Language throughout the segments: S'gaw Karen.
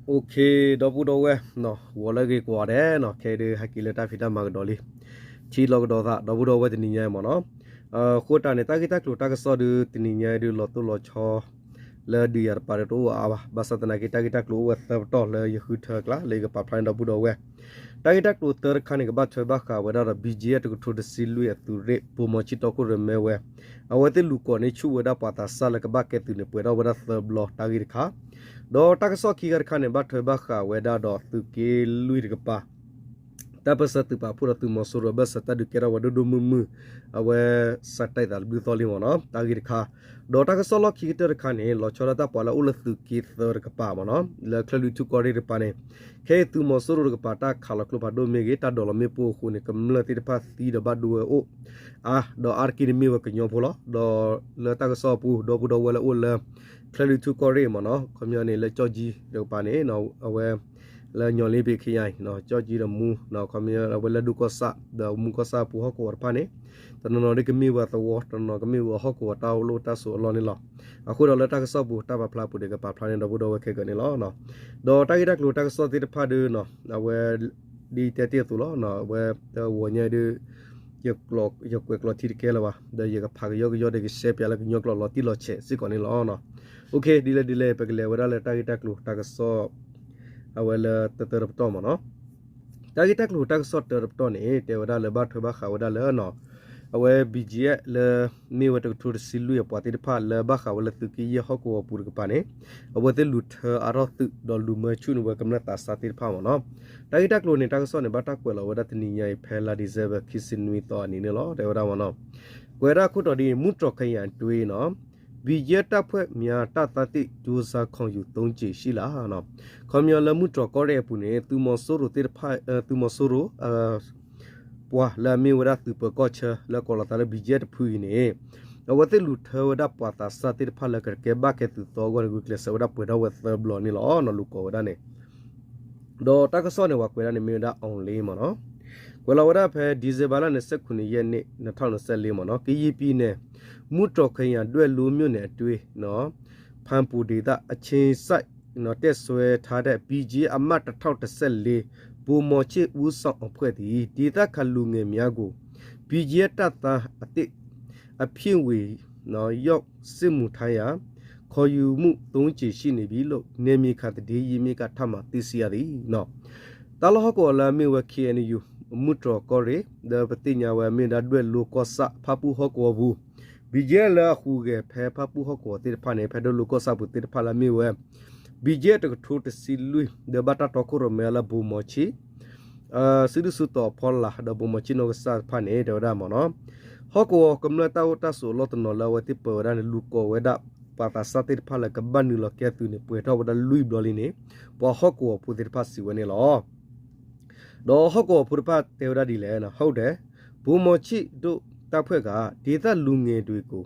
အိၣ်ခ့ ဒီပုၢ်ဒီဝဲၢ် ဂီၤလၢအဂ့ၤကိးဂၤဒဲးနီၤ, ခဲအံၤဒုးဟဲက့ၤလၢတၢ်ဖံးတၢ်မၤကဒီးလံ, ထံၣ်လိာ်ကဒီးသး ဒီပုၢ်ဒီဝဲၢ်တနံၤညါအံၤမ့ၢ်နီၤ. အဃိတၢ်န့ၣ် တၢ်ဂ့ၢ်တၢ်ကျိၤတၢ်ကစီၣ်ဒုးတနံၤညါအံၤဒုး လီၤတိၢ်လီၤဆီ လၢဒုးယၤတပၤဒီးတအိၣ်အါဘၣ်, ဘၣ်ဆၣ်သနာ်က့ တၢ်ဂ့ၢ်တၢ်ကျိၤအိၣ်ဝဲသၢပတီၢ်လၢယဃုထၢအကျါ လၢယကပာ်ဖျါန့ၢ်ဒီပုၢ်ဒီဝဲၢ်. တၢ်ဂ့ၢ်တၢ်ကျိၤတၢတခါန့ၣ် ကဘၣ်ထွဲဘၣ်ဃးဝဲဒၣ်ဒီး ဘံၣ်ကၠံၣ်အဲၣ် တကထိတဆံလွံၢ်အသုးရ့ၣ် ပိၤမီၤဆံၣ်တီခိၣ်ရိၣ်မဲဝဲ အဝဲသ့ၣ်လူၤကိးန့ၢ်ဆူၣ်ဝဲဒၣ်ပှၤသးစၢ်လၢကဘၣ်ကဲသုးန့ၣ် ပှဲၤထီၣ်ဝဲဒၣ်သၢဘျီ တၢ်ဂ့ၢ်တခါ, ဒီးတၢ်ကစီၣ်ခံခါတခါန့ၣ် ဘၣ်ထွဲဘၣ်ဃးဝဲဒၣ်ဒီးသုးက့လွံၢ်တကပၤ တၢ်ပၢၢ်ဆၢသုးပာ်ဖှိၣ်ဒီးသုးမီၤစိရိၤအဘၢၣ်စၢၤတၢ်ဒုးကဲထီၣ်ဝဲဒိၣ်ဒိၣ်မုၢ်မုၢ်, အဝဲစးတံာ်သးတဘျုးသီလံမ့ၢ်နီၤ တၢ်ဂ့ၢ်တခါ, ဒီးတၢ်ကစီၣ်လီၢ်ခံကတၢၢ်တခါန့ၣ် လီၤဆီဒၣ်တၢ်ပှၤလၢအအိၣ်လၢသုးက့သၢတကပၤမ့ၢ်နီၤ လၢချၢၣ်လွံၢ်ထူၣ်ကီၢ်ရ့ၣ်တကပၤန့ၣ်, ခဲအံၤသုးမီၤစိရိၤတကပၤတၢ်ခးလီၤကျိဖးဒိၣ်မ့ၢ်ဂ့ၤ တၢ်ဒိးလီၤမ့ၣ်ပိၢ်အဃိန့ၣ် ကမျၢၢ်သ့ၣ်တဖၣ်သံဒီးဘၣ်ဒိဝဲအိၣ်အါ, ဒီးအါတက့ၢ်န့ၣ်မ့ၢ်ဝဲကညီဖိလီၤ. ဒီးလၢတၢ်ကစီၣ်အပူၤ ဒီပုၢ်ဒီဝဲၢ်လၢအအိၣ်လၢ ချၢၣ်လွံၢ်ထူၣ်ကီၢ်ရ့ၣ်မ့ၢ်နီၤ ခီပညီန့ၣ် လၢကၠီၣ်ကၠံတကပၤန့ၣ် အဝဲ လၢညီလ့ဘ့ၣ်ခ့ယါအံၤ ကၠီၣ်ကၠံဒီးမူ ခီပညီအဝဲလၢဒိၣ်ကီၢ်ဆၣ် ဒီးမူကီၢ်ဆၣ်အပူၤဟီၣ်ကဝီၤတဖၣ်န့ၣ်, တနီၤနီၤဒ်ကမ့ၢ်ဝဲသဝီ တနီၤနီၤကမ့ၢ်ဝဲဟီၣ်ကဝီၤတၢ်အိၣ်လီၢ်တၢ်စိၤအလီၢ်န့ၣ်လီၤ. အဃိဒီးလၢတၢ်ကစီၣ်ပူၤ တၢ်ပာ်ဖျါအပူၤဒီး ကပာ်ဖျါန့ၢ်ဒီပုၢ်ဒီဝဲၢ်ခဲကနံၣ်န့ၣ်လီၤ. ဒီးတၢ်ဂ့ၢ်တၢ်ကျိၤတၢ်ကစီၣ်သ့ၣ်တဖၣ်ဒုး အဝဲ ဒ်တဲတ့ၢ်အသိးလီၤ အဝဲ တဂီၤညါဒုး ယကွဲးကျိးထံတကဲလၢၤဘၣ် ဒီးယကဖးကယီကယီဒီးကရှဲပၠးလၢကညီကျိာ်လီၤတံၢ်လီၤဆဲးစ့ၢ်ကီးန့ၣ်လီၤ. အိၣ်ခ့ ဒ်လဲၣ်ဒ်လဲၣ် ပကလဲၤဝဲဒၣ်လၢတၢ်ဂ့ၢ်တၢ်ကျိၤတၢ်ကစီၣ် အဝဲလၢတၢတၢတပတီၢ်မ့ၢ်နီၤ. တၢ်ဂ့ၢ်တၢ်ကျိၤတၢ်ကစီၣ်တၢတပတီၢ်န့ၣ် တဲဝဲဒၣ်လၢဘၣ်ထွဲဘၣ်ဃးဝဲဒၣ်လၢ အဝဲ ဘံၣ်ကၠံၣ်အဲၣ် လၢမ့ၢ်ဝဲတကထိတဆံလွံၢ်အပှၤသ့ၣ်တဖၣ်လၢဘၣ်ဃးဝဲလၢသုးက့ယဲၢ်ဟီၣ်ကဝီၤပူၤတကပၤန့ၣ်, အဝဲသ့ၣ်လူၤထၢအါထီၣ်သုးဒီးလူၤမၢဆူၣ်န့ၢ်ဝဲကမျၢၢ်သးစၢ်သ့ၣ်တဖၣ်မ့ၢ်နီၤ. တၢ်ဂ့ၢ်တၢ်ကျိၤန့ၣ် တၢ်ကစီၣ်န့ၣ် ဘၣ်တၢ်ကွဲးလီၤဝဲဒၣ်တနံၤညါအံၤ ဖဲလါ December ခံဆံနွံသီအနံၤန့ၣ်လီၤ တဲဝဲဒၣ်မ့ၢ်နီၤ. ကွဲးဒၣ်ခိၣ်တီဒ်အံၤ မူတြီၢ်ခရံာ်ယၣ်တွ့နီၤ ဘံၣ်ကၠံၣ်အဲၣ်တပ်ဖွဲ့များ တပ်သားသစ် ကြိုးစားခေါ်ယူ သုံးကြိမ်ရှိလာ ခီပညီလၢမူတြီၢ်ကီၢ်ရ့ၣ်အပူၤန့ၣ် သုးမီၤစိရိၤသ့ၣ်တဖၣ် သုးမီၤစိရိၤ ပှၤလၢအမ့ၢ်ဝဲဒၣ်သုးပၢၤကီၢ်ဆၢ လၢကိးလီၤသးလၢ ဘံၣ်ကၠံၣ်အဲၣ် တဖုအံၤန့ၣ် အဝဲသ့ၣ်လူၤထၢဝဲဒၣ်ပှၤသးစၢ်သ့ၣ်တဖၣ်လၢကကဲဘၣ်ကဲသုးသီအဂီၢ်န့ၣ် ဂုာ်ကျဲးစၢးဝဲဒၣ်ပှဲၤထီၣ်ဝဲသၢဘျီန့ၣ်လီၤ လူၤကိးဝဲဒၣ်န့ၣ်. ဒီးတၢ်ကစီၣ်န့ၣ် ပှၤကွဲးဒၣ်န့ၣ်မ့ၢ်ဝဲဒၣ် online မ့ၢ်နီၤ. ကွဲးလီၤဝဲဒၣ်ဖဲ December လါ နှစ်ဆယ့်ခုနစ်ရက်နေ့ နှစ်ထောင့်နှစ်ဆယ့်လေး မ့ၢ်နီၤ ကရင်ပြည်နယ် မူတြီၢ်ခရံာ်ယၣ်တွ့ လွို့မြို့နယ်အတွင်း ဖန်ပူဒေသ အခြေစိုက်တပ်စွဲထားတဲ့ ဘီဂျီအမ် တစ်ထောင့်တစ်ဆယ့်လေး ဗိုလ်မှူးကြီး ဦးဆောင်အဖွဲ့သည် ဒေသခံလူငယ်များကို ဘီဂျီတပ်သားအသစ် အဖြစ်ဝင် ရောက်စစ်မှုထမ်းရန် ခေါ်ယူမှု သုံးကြိမ်ရှိနေပြီလို့ နယ်မြေခံသတင်းရင်းမြစ်က ထပ်မံသိရှိရသည် တၢ်လီၢ်ဟီၣ်ကဝီၤလၢအမ့ၢ်ဝဲ ခ့ၣ်အဲၣ်ယူၣ် မူတြီၢ်ကီၢ်ရ့ၣ် ဒီးပသ့ၣ်ညါဝဲမ့ၢ်ဝဲဒၣ်ဒွဲၣ်လိကီၢ်ဆၣ် ဖၣ်ပူၣ်ဟီၣ်ကဝီၤပူၤ ဘံၣ်ကၠံၣ်အဲၣ်လၢအဟူးဂဲၤဖဲဖၣ်ပူၣ်ဟီၣ်ကဝီၤသ့ၣ်တဖၣ်န့ၣ် ဖဲဒွဲၣ်လိကီၢ်ဆၣ်ပူၤသ့ၣ်တဖၣ်လၢအမ့ၢ်ဝဲ ဘံၣ်ကၠံၣ်အဲၣ် တကထိတဆံလွံၢ် ဒီးဘၣ်တၢ်တီခိၣ်ရိၣ်မဲအီၤလၢ ဗိုလ်မှူးကြီး စုဒုၣ်စုတီၤအဖီလာ် ဒီးဗိုလ်မှူးကြီးနီၢ်ကစၢ်တဖၣ်န့ၣ် တဲဝဲဒၣ်မ့ၢ်နီၤ ဟီၣ်ကဝီၤကမျၢၢ်တၢ်အိၣ်တၢ်ဆိးအလီၢ်တနီၤလၢအဝဲသ့ၣ်ပၢဝဲဒၣ်န့ၣ် လူၤကိးဝဲဒၣ်ပှၤသးစၢ်သ့ၣ်တဖၣ်လၢကဘၣ်နုာ်လီၤကဲသုးန့ၣ် ပှဲၤထီၣ်ဝဲဒၣ်လွံၢ်ဘျီလံန့ၣ် ပှၤဟီၣ်ကဝီၤဖိသ့ၣ်တဖၣ်စံးဝဲန့ၣ်လီၤ. ဒီးဟီၣ်ကဝီၤဖိတဖၣ်တဲဝဲဒၣ်ဒ်လဲၣ်, ဟုတ်တယ်, ဗိုလ်မှူးကြီးတို့တပ်ဖွဲ့က ဒေသလူငယ်တွေကို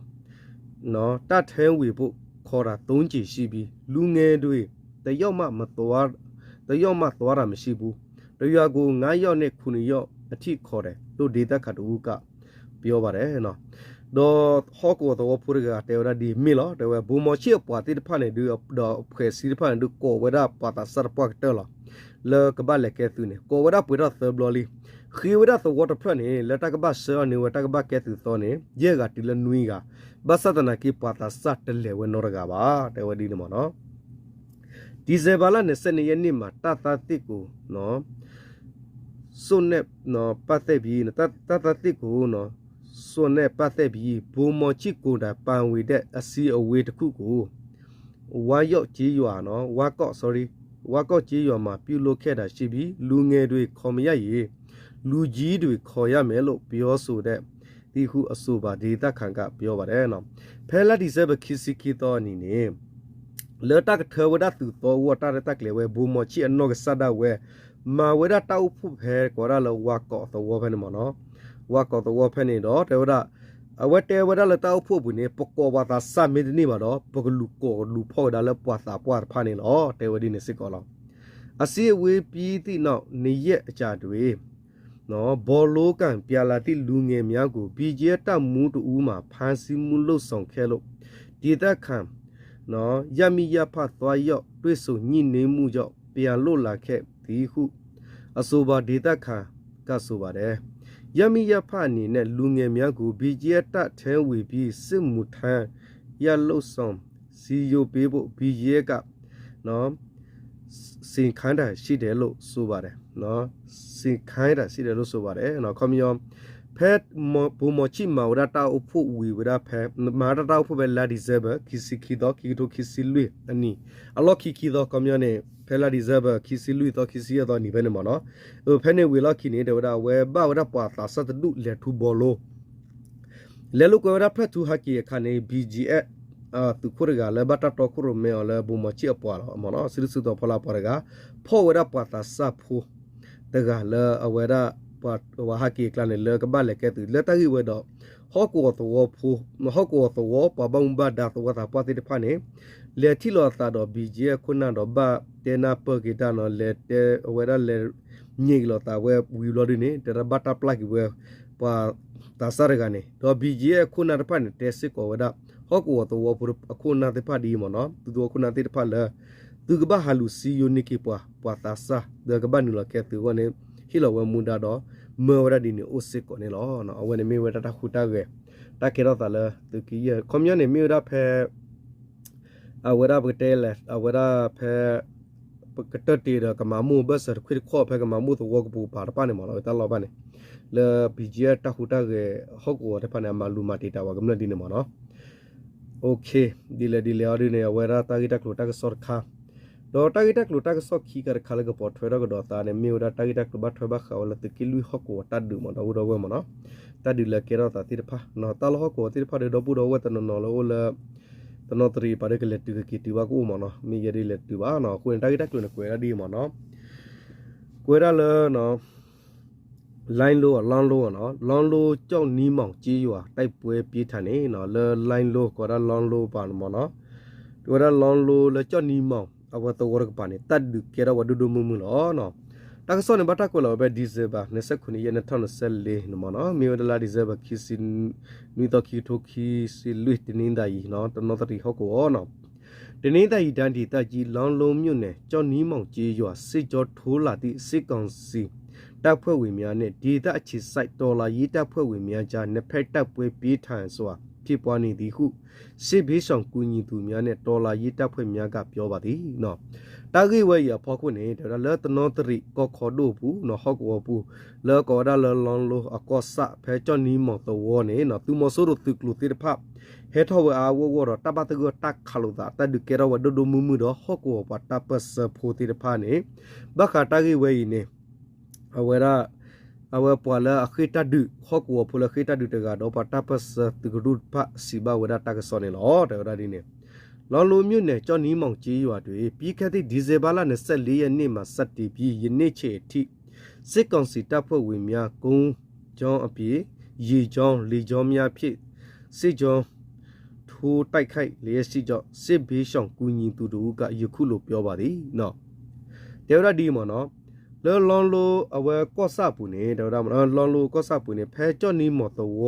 တပ်ထဲဝင်ဖို့ခေါ်တာ သုံးကြိမ်ရှိပြီ, လူငယ်တွေ တစ်ယောက်မှမသွား, တစ်ယောက်မှသွားတာမရှိဘူး, တစ်ရွာကို ငါးယောက်နဲ့ ခုနစ်ယောက်အထိခေါ်တယ်လို့ ဒေသခံတစ်ဦးက ပြောပါတယ် ဒီးဟီၣ်ကဝီၤသဝီဖိတဂၤတဲဝဲဒၣ်ဒ်အမ့ၢ်လီၤ. တဲဝဲ ဗိုလ်မှူးကြီးအပှၤသ့ၣ်တဖၣ်န့ၣ်ဒုး ဒီးအဖွဲ့အစည်းတဖၣ်န့ၣ်ဒုး ကိးဝဲဒၣ်ပှၤသးစၢ်တပှၢ်ကတၢၢ်လီၤ. လၢကဘၣ်လဲၤကဲသုးန့ၣ် ကိးဝဲဒၣ်ပှဲၤထီၣ်သၢဘျီလံ. ဃ့ဝဲဒၣ်သဝီတဖျၢၣ်န့ၣ် လၢတၢ်ကဘၣ်ဆှၢအီၤန့ၢ်ဝဲတၢ်ကဘၣ်ကဲသုးသီန့ၣ် ယဲၢ်ဂၤတုၤလၢနွံဂၤ, ဘၣ်ဆၣ်သနာ်က့ ပှၤသးစၢ်တလဲၤဝဲနီတဂၤဘၣ် တဲဝဲဒ်န့ၣ်မ့ၢ်နီၤ. December လါ နှစ်ဆယ့်နှစ်ရက်နေ့မှာ တပ်သားသစ်ကို စွန့်နဲ့ပတ်သက်ပြီး တပ်သားသစ်ကို စွန့်နဲ့ပတ်သက်ပြီး ဗိုလ်မှူးကြီးကိုယ်တိုင်ပါဝင်တဲ့ အစည်းအဝေးတစ်ခုကို ဝါရောက်ကျေးရွာနော် ဝါကော့ sorry ဝါကော့ကျေးရွာမှာ ပြုလုပ်ခဲ့တာရှိပြီး လူငယ်တွေ ခေါ်မရရင် လူကြီးတွေ ခေါ်ရမယ်လို့ ပြောဆိုတဲ့ သည်ဟု အဆိုပါ ဒေသခံက ပြောပါတယ်နော်. ဖဲလါ December ခံဆံခံသီအနံၤန့ၣ် လၢတၢ်ကထၢဝဲဒၣ်သုးသီအဂီၢ် တၢ်ရဲၣ်တၢ်ကျဲၤဝဲ ဗိုလ်မှူးကြီးအနီၢ်ကစၢ်ဒၣ်ဝဲ မၤဝဲဒၣ်တၢ်အိၣ်ဖှိၣ်ဖဲကိးဒၣ်လၢဝါကော့သဝီဖဲန့ၣ်မ့ၢ်နီၤ. ဝါကော့သဝီဖဲန့ၣ်ဒီး တဲဝဲဒၣ် အဝဲတဲဝဲဒၣ်လၢတၢ်အိၣ်ဖှိၣ်အပူၤန့ၣ် ပကိးပှၤသးစၢ်မ့ၢ်တန့ၢ်ဘၣ်ဒီး ပကလူၤကိးလူၤဖီၣ်ဝဲဒၣ်လၢပှၤသးပှၢ်တဖၣ်န့ၣ်လီၤ. တဲဝဲဒ်န့ၣ်စ့ၢ်ကီးလီၤ. အစည်းအဝေးပြီးသည့်နောက် နှစ်ရက်အကြာတွင် ဘောလုံးကန်ပြန်လာသည့် လူငယ်များကို ဘီဂျီအမ် တပ်မှူးတစ်ဦးမှာ ဖမ်းဆီးမှုလုပ်ဆောင်ခဲ့လို့ ဒေသခံ ရပ်မိရပ်ဖ သွားရောက်တွေ့ဆုံညှိနှိုင်းမှုကြောင့် ပြန်လွတ်လာခဲ့သည်ဟု အဆိုပါဒေသခံကဆိုပါတယ်။ ရပ်မိရပ်ဖအနေနဲ့ လူငယ်များကို ဘီဂျီအက် တပ်ထဲဝင်ပြီး စစ်မှုထမ်းရလို့ဆောင် စီယိုပေးဖို့ ဘီဂျီအက်က ဆင့်ခိုင်းတာရှိတယ်လို့ဆိုပါတယ်နော်။ ဆင့်ခိုင်းတာရှိတယ်လို့ဆိုပါတယ်နော်။ ခီပညီ ဖဲ ဗိုလ်မှူးချစ် မၤဝဲဒၣ်တၢ်အိၣ်ဖှိၣ်ဝံၤဝဲဒၣ်ဖဲ မၤဝဲဒၣ်တၢ်အိၣ်ဖှိၣ်ဖဲလါ December ခံဆံခံသီ ခံကထိခံဆံလွံၢ်အနံၣ် အလီၢ်ခံခံသီ ခီပညီန့ၣ် ဖဲလါ December ခံဆံလွံၢ်သီ ခံဆံယဲၢ်သီနံၤဖဲန့ၣ်မ့ၢ်နီၤ ဖဲန့ၣ်ဝံၤလီၢ်ခံန့ၣ် တဲဝဲဒၣ် အဝဲဘၣ်ဝဲဒၣ်ပှၤသးစၢ်တဒူၣ်လဲၤထူဘီလိ လဲၤလိာ်ကွဲဝဲဒၣ်ဖျၢၣ်ထူဟဲက့ၤအခါန့ၣ် ဘီဂျီအက် သုးခိၣ်တဂၤလၢဘၣ်တၢ်တီခိၣ်ရိၣ်မဲအီၤလၢ ဗိုလ်မှူးချစ် အပှၤလီၤမ့ၢ်နီၤ စုဒုၣ်စုတီၤဖီလာ်ပှၤတဂၤ ဖီၣ်ဝဲဒၣ်ပှၤသးစၢ်ဖိ တဂၤလၢအဝဲဒၣ် ပှၤဟဲက့ၤအကျါန့ၣ် လၢကဘၣ်လဲၤကဲသုး လၢတၢ်ဂ့ၢ်ဝဲဒီး ဟီၣ်ကဝီၤသဝီဖိ ဟီၣ်ကဝီၤသဝီ ပှၤဘၣ်မူဘၣ်ဒါသဝီသးပှၢ်သ့ၣ်တဖၣ်န့ၣ် လဲၤထံၣ်လိာ်အသးဒီး ဘီဂျီအက် အခိၣ်နၢ်ဒီး ဘၣ်တဲနၢ်ပၢၢ်က့ၤတၢ်နီၤ လဲၤတဲအဝဲဒၣ်လဲၤ ညံးက့ၤလိာ်သးဝဲဝံၤဘျီဒ်န့ၣ် တဲဒၣ်ဘၣ်တၢ်ပျၢ်က့ၤဝဲ ပှၤသးစၢ်တဂၤန့ၣ် ဒီး ဘီဂျီအက် အခိၣ်နၢ်တဖၣ်န့ၣ် တဲစ့ၢ်ကီးဝဲဒၣ် ဟီၣ်ကဝီၤသဝီဖိအခိၣ်နၢ်သ့ၣ်တဖၣ်ဒ်အံၤမ့ၢ်နီၤ သုးသဝီခိၣ်နၢ်သ့ၣ်တဖၣ်လၢ သုကဘၣ်ဟးလူၤစံယိၤန့ၢ်က့ၤပှၤ ပှၤသးစၢ် ဒီးကဘၣ်နုာ်လီၤကဲသုးအဂီၢ်န့ၣ် ဟ့ၣ်လီၤဝဲမူဒါဒီး မၢဝဲဒၣ်ဒ်န့ၣ်အိၣ်စ့ၢ်ကီးန့ၣ်လီၤ. အဝဲန့ၣ်မ့ၢ်ဝဲဒၣ်တၢ်ဟူးတၢ်ဂဲၤ တၢ်ကဲထီၣ်သးလၢသုးက့ယဲၢ် ခီပညီန့ၣ် မ့ၢ်ဝဲဒၣ်ဖဲ အဝဲဒၣ်ပကတဲလဲၣ် အဝဲဒၣ်ဖဲ ပကတၢၢ်တ့ၢ်ဒီးကမၤမိၢ်ဘၢၣ်စၢၤတခွ့ၣ်တခီၣ်ဖဲကမၤမိၢ်သဝီကပူၤကပၤတဖၣ်န့ၣ်မ့ၢ်နီၤ တၢ်လီၢ်ဘၣ်န့ၣ် လၢ ဘီဂျီအက် တၢ်ဟူးတၢ်ဂဲၤဟီၣ်ကဝီၤတဖၣ်န့ၣ် အမၤလူၤမၤတံာ်တာ်ဝဲကမျၢၢ်ဒ်န့ၣ်မ့ၢ်နီၤ ဒ်လဲၣ်ဒ်လဲၣ်အီၤဒ်န့ၣ် အဝဲဒၣ်တၢ်ဂ့ၢ်တၢ်ကျိၤတၢ်ကစီၣ်တခါ ဒီးတၢ်ဂ့ၢ်တၢ်ကျိၤတၢ်ကစီၣ်ခံခါတခါလၢကပိာ်ထွဲထီၣ်ကဒီးသးန့ၣ် မ့ၢ်ဝဲဒၣ်တၢ်ဂ့ၢ်တၢ်ကျိၤဘၣ်ထွဲဘၣ်ဃးဝဲလၢ သုးက့လွံၢ်ဟီၣ်ကဝီၤတၢ်ဒုးမ့ၢ်ဒီး အိၣ်ဒီးဝဲမ့ၢ်နီၤ တၢ်ဒုးလၢကဲထီၣ်သးသ့ၣ်တဖၣ် တၢ်လီၢ်ဟီၣ်ကဝီၤသ့ၣ်တဖၣ်ဒီး ဒီပုၢ်ဒီဝဲၢ်တနီၤနီၤလၢအိၣ်လၢ တနီသရံၣ်ပာ်ဒီးကလဲၤတုၤကက့ၤတုၤဘၣ်ကအိၣ်မ့ၢ်နီၤ မ့ၢ်ယဲဒ်လဲၤတုၤဘၣ်နီၤ အဃိန့ၣ် တၢ်ဂ့ၢ်တၢ်ကျိၤန့ၣ် ကွဲးဒၣ်ဒ်အံၤမ့ၢ်နီၤ ကွဲးဒၣ်လၢ လိုင်းလို အ လောင်းလို အနီၤ လောင်းလို ကျောက်နီမောင်ကျေးရွာ တိုက်ပွဲပြင်းထန်န့ၣ်နီၤ လၢ လိုင်းလို ကိးဝဲဒၣ် လောင်းလို ပၤန့ၣ်မ့ၢ်နီၤ ကိးဝဲဒၣ် လောင်းလို လၢ ကျောက်နီမောင် အဝဲသဝီတကပၤန့ၣ် တၢ်ဒုးကဲထီၣ်ဝဲဒိၣ်ဒိၣ်မုၢ်မုၢ်လီၤ. တၢ်ကစီၣ်န့ၣ် ဘၣ်တၢ်ကွဲးလီၤဝဲဖဲ December နှစ်ဆယ့်ခုနှစ်ရက် နှစ်ထောင့်နှစ်ဆယ့်လေး န့ၣ်မ့ၢ်နီၤ မ့ၢ်ဝဲဒၣ်လါ December ခံဆံနွံသီ ခံကထိခံဆံလွံၢ် တနင်္သာရီနီၤ တနီသရံၣ်ဟီၣ်ကဝီၤနီၤ တနင်္သာရီတိုင်းဒေသကြီး လောင်းလိုမြို့နယ် ကျောက်နီမောင်ကျေးရွာ စစ်ကြောထိုးလာသည့် စစ်ကောင်စီတပ်ဖွဲ့ဝင်များနှင့် ဒေသအခြေစိုက် တော်လှန်ရေးတပ်ဖွဲ့ဝင်များကြား နှစ်ဖက်တိုက်ပွဲပြင်းထန်စွာ ဖြစ်ပွားနေသည်ဟု စစ်ဘေးရှောင်ကူညီသူများနှင့် တော်လှန်ရေးတပ်ဖွဲ့များက ပြောပါသည် တၢ်ဂ့ၢ်ဝဲအံၤအဖီခိၣ်န့ၣ် တဲဝဲဒၣ်လၢတနီသရံၣ်ကီၢ်ခီဒိၣ်အပူၤနီၤ ဟီၣ်ကဝီၤပူၤ လၢကိးဝဲဒၣ်လၢ လောင်းလို အကီၢ်ဆၣ် ဖဲ ကျောက်နီမောင် သဝီန့ၣ်နီၤ သုးမီၤစိရိၤသုးကျိၤသ့ၣ်တဖၣ် ဟဲထီၣ်ဝဲအါအါဂီၢ်ဂီၢ်ဒီး တၢ်ဘၣ်သဂၢၢ်တၢ်ခးလိာ်သး တၢ်ဒုးကဲထီၣ်ဝဲဒိၣ်ဒိၣ်မုၢ်မုၢ်ဒီး ဟီၣ်ကဝီၤပှၤတၢ်ပၢၢ်ဆၢဖိသ့ၣ်တဖၣ်န့ၣ် ဘၣ်ဃးတၢ်ဂ့ၢ်ဝဲအံၤန့ၣ် အဝဲဒၣ် အဝဲပှၤလၢအဃ့ၢ်တၢ်ဒုး ဟီၣ်ကဝီၤဖိလၢအဃ့ၢ်တၢ်ဒုးတဂၤဒီး ပှၤတၢ်ပၢၢ်ဆၢသုးကရူၢ်တဖၣ် စံးဘၣ်ဝဲဒၣ်တၢ်ကစီၣ်န့ၣ်လီၤ. တဲဝဲဒၣ်ဒ်န့ၣ် လောင်းလိုမြို့နယ် ကျောက်နီမောင်ကျေးရွာတွင် ပြီးခဲ့သည့် ဒီဇင်ဘာလ နှစ်ဆယ့်လေးရက်နေ့မှ စတင်ပြီး ယနေ့ချိန်အထိ စစ်ကောင်စီတပ်ဖွဲ့ဝင်များ ကုန်းကြောင်းအပြင် ရေကြောင်း လေကြောင်းများဖြင့် စစ်ကြောင်းထိုးတိုက်ခိုက်လျက်ရှိကြောင်း စစ်ဘေးရှောင်ကူညီသူတစ်ဦးက ယခုလိုပြောပါသည် တဲဝဲဒၣ်ဒ်အံၤမ့ၢ်နီၤ လၢ လောင်းလို အဝဲကီၢ်ဆၣ်အပူၤန့ၣ် တဲဝဲဒၣ် လောင်းလို ကီၢ်ဆၣ်အပူၤန့ၣ် ဖဲ ကျောက်နီမောင် သဝ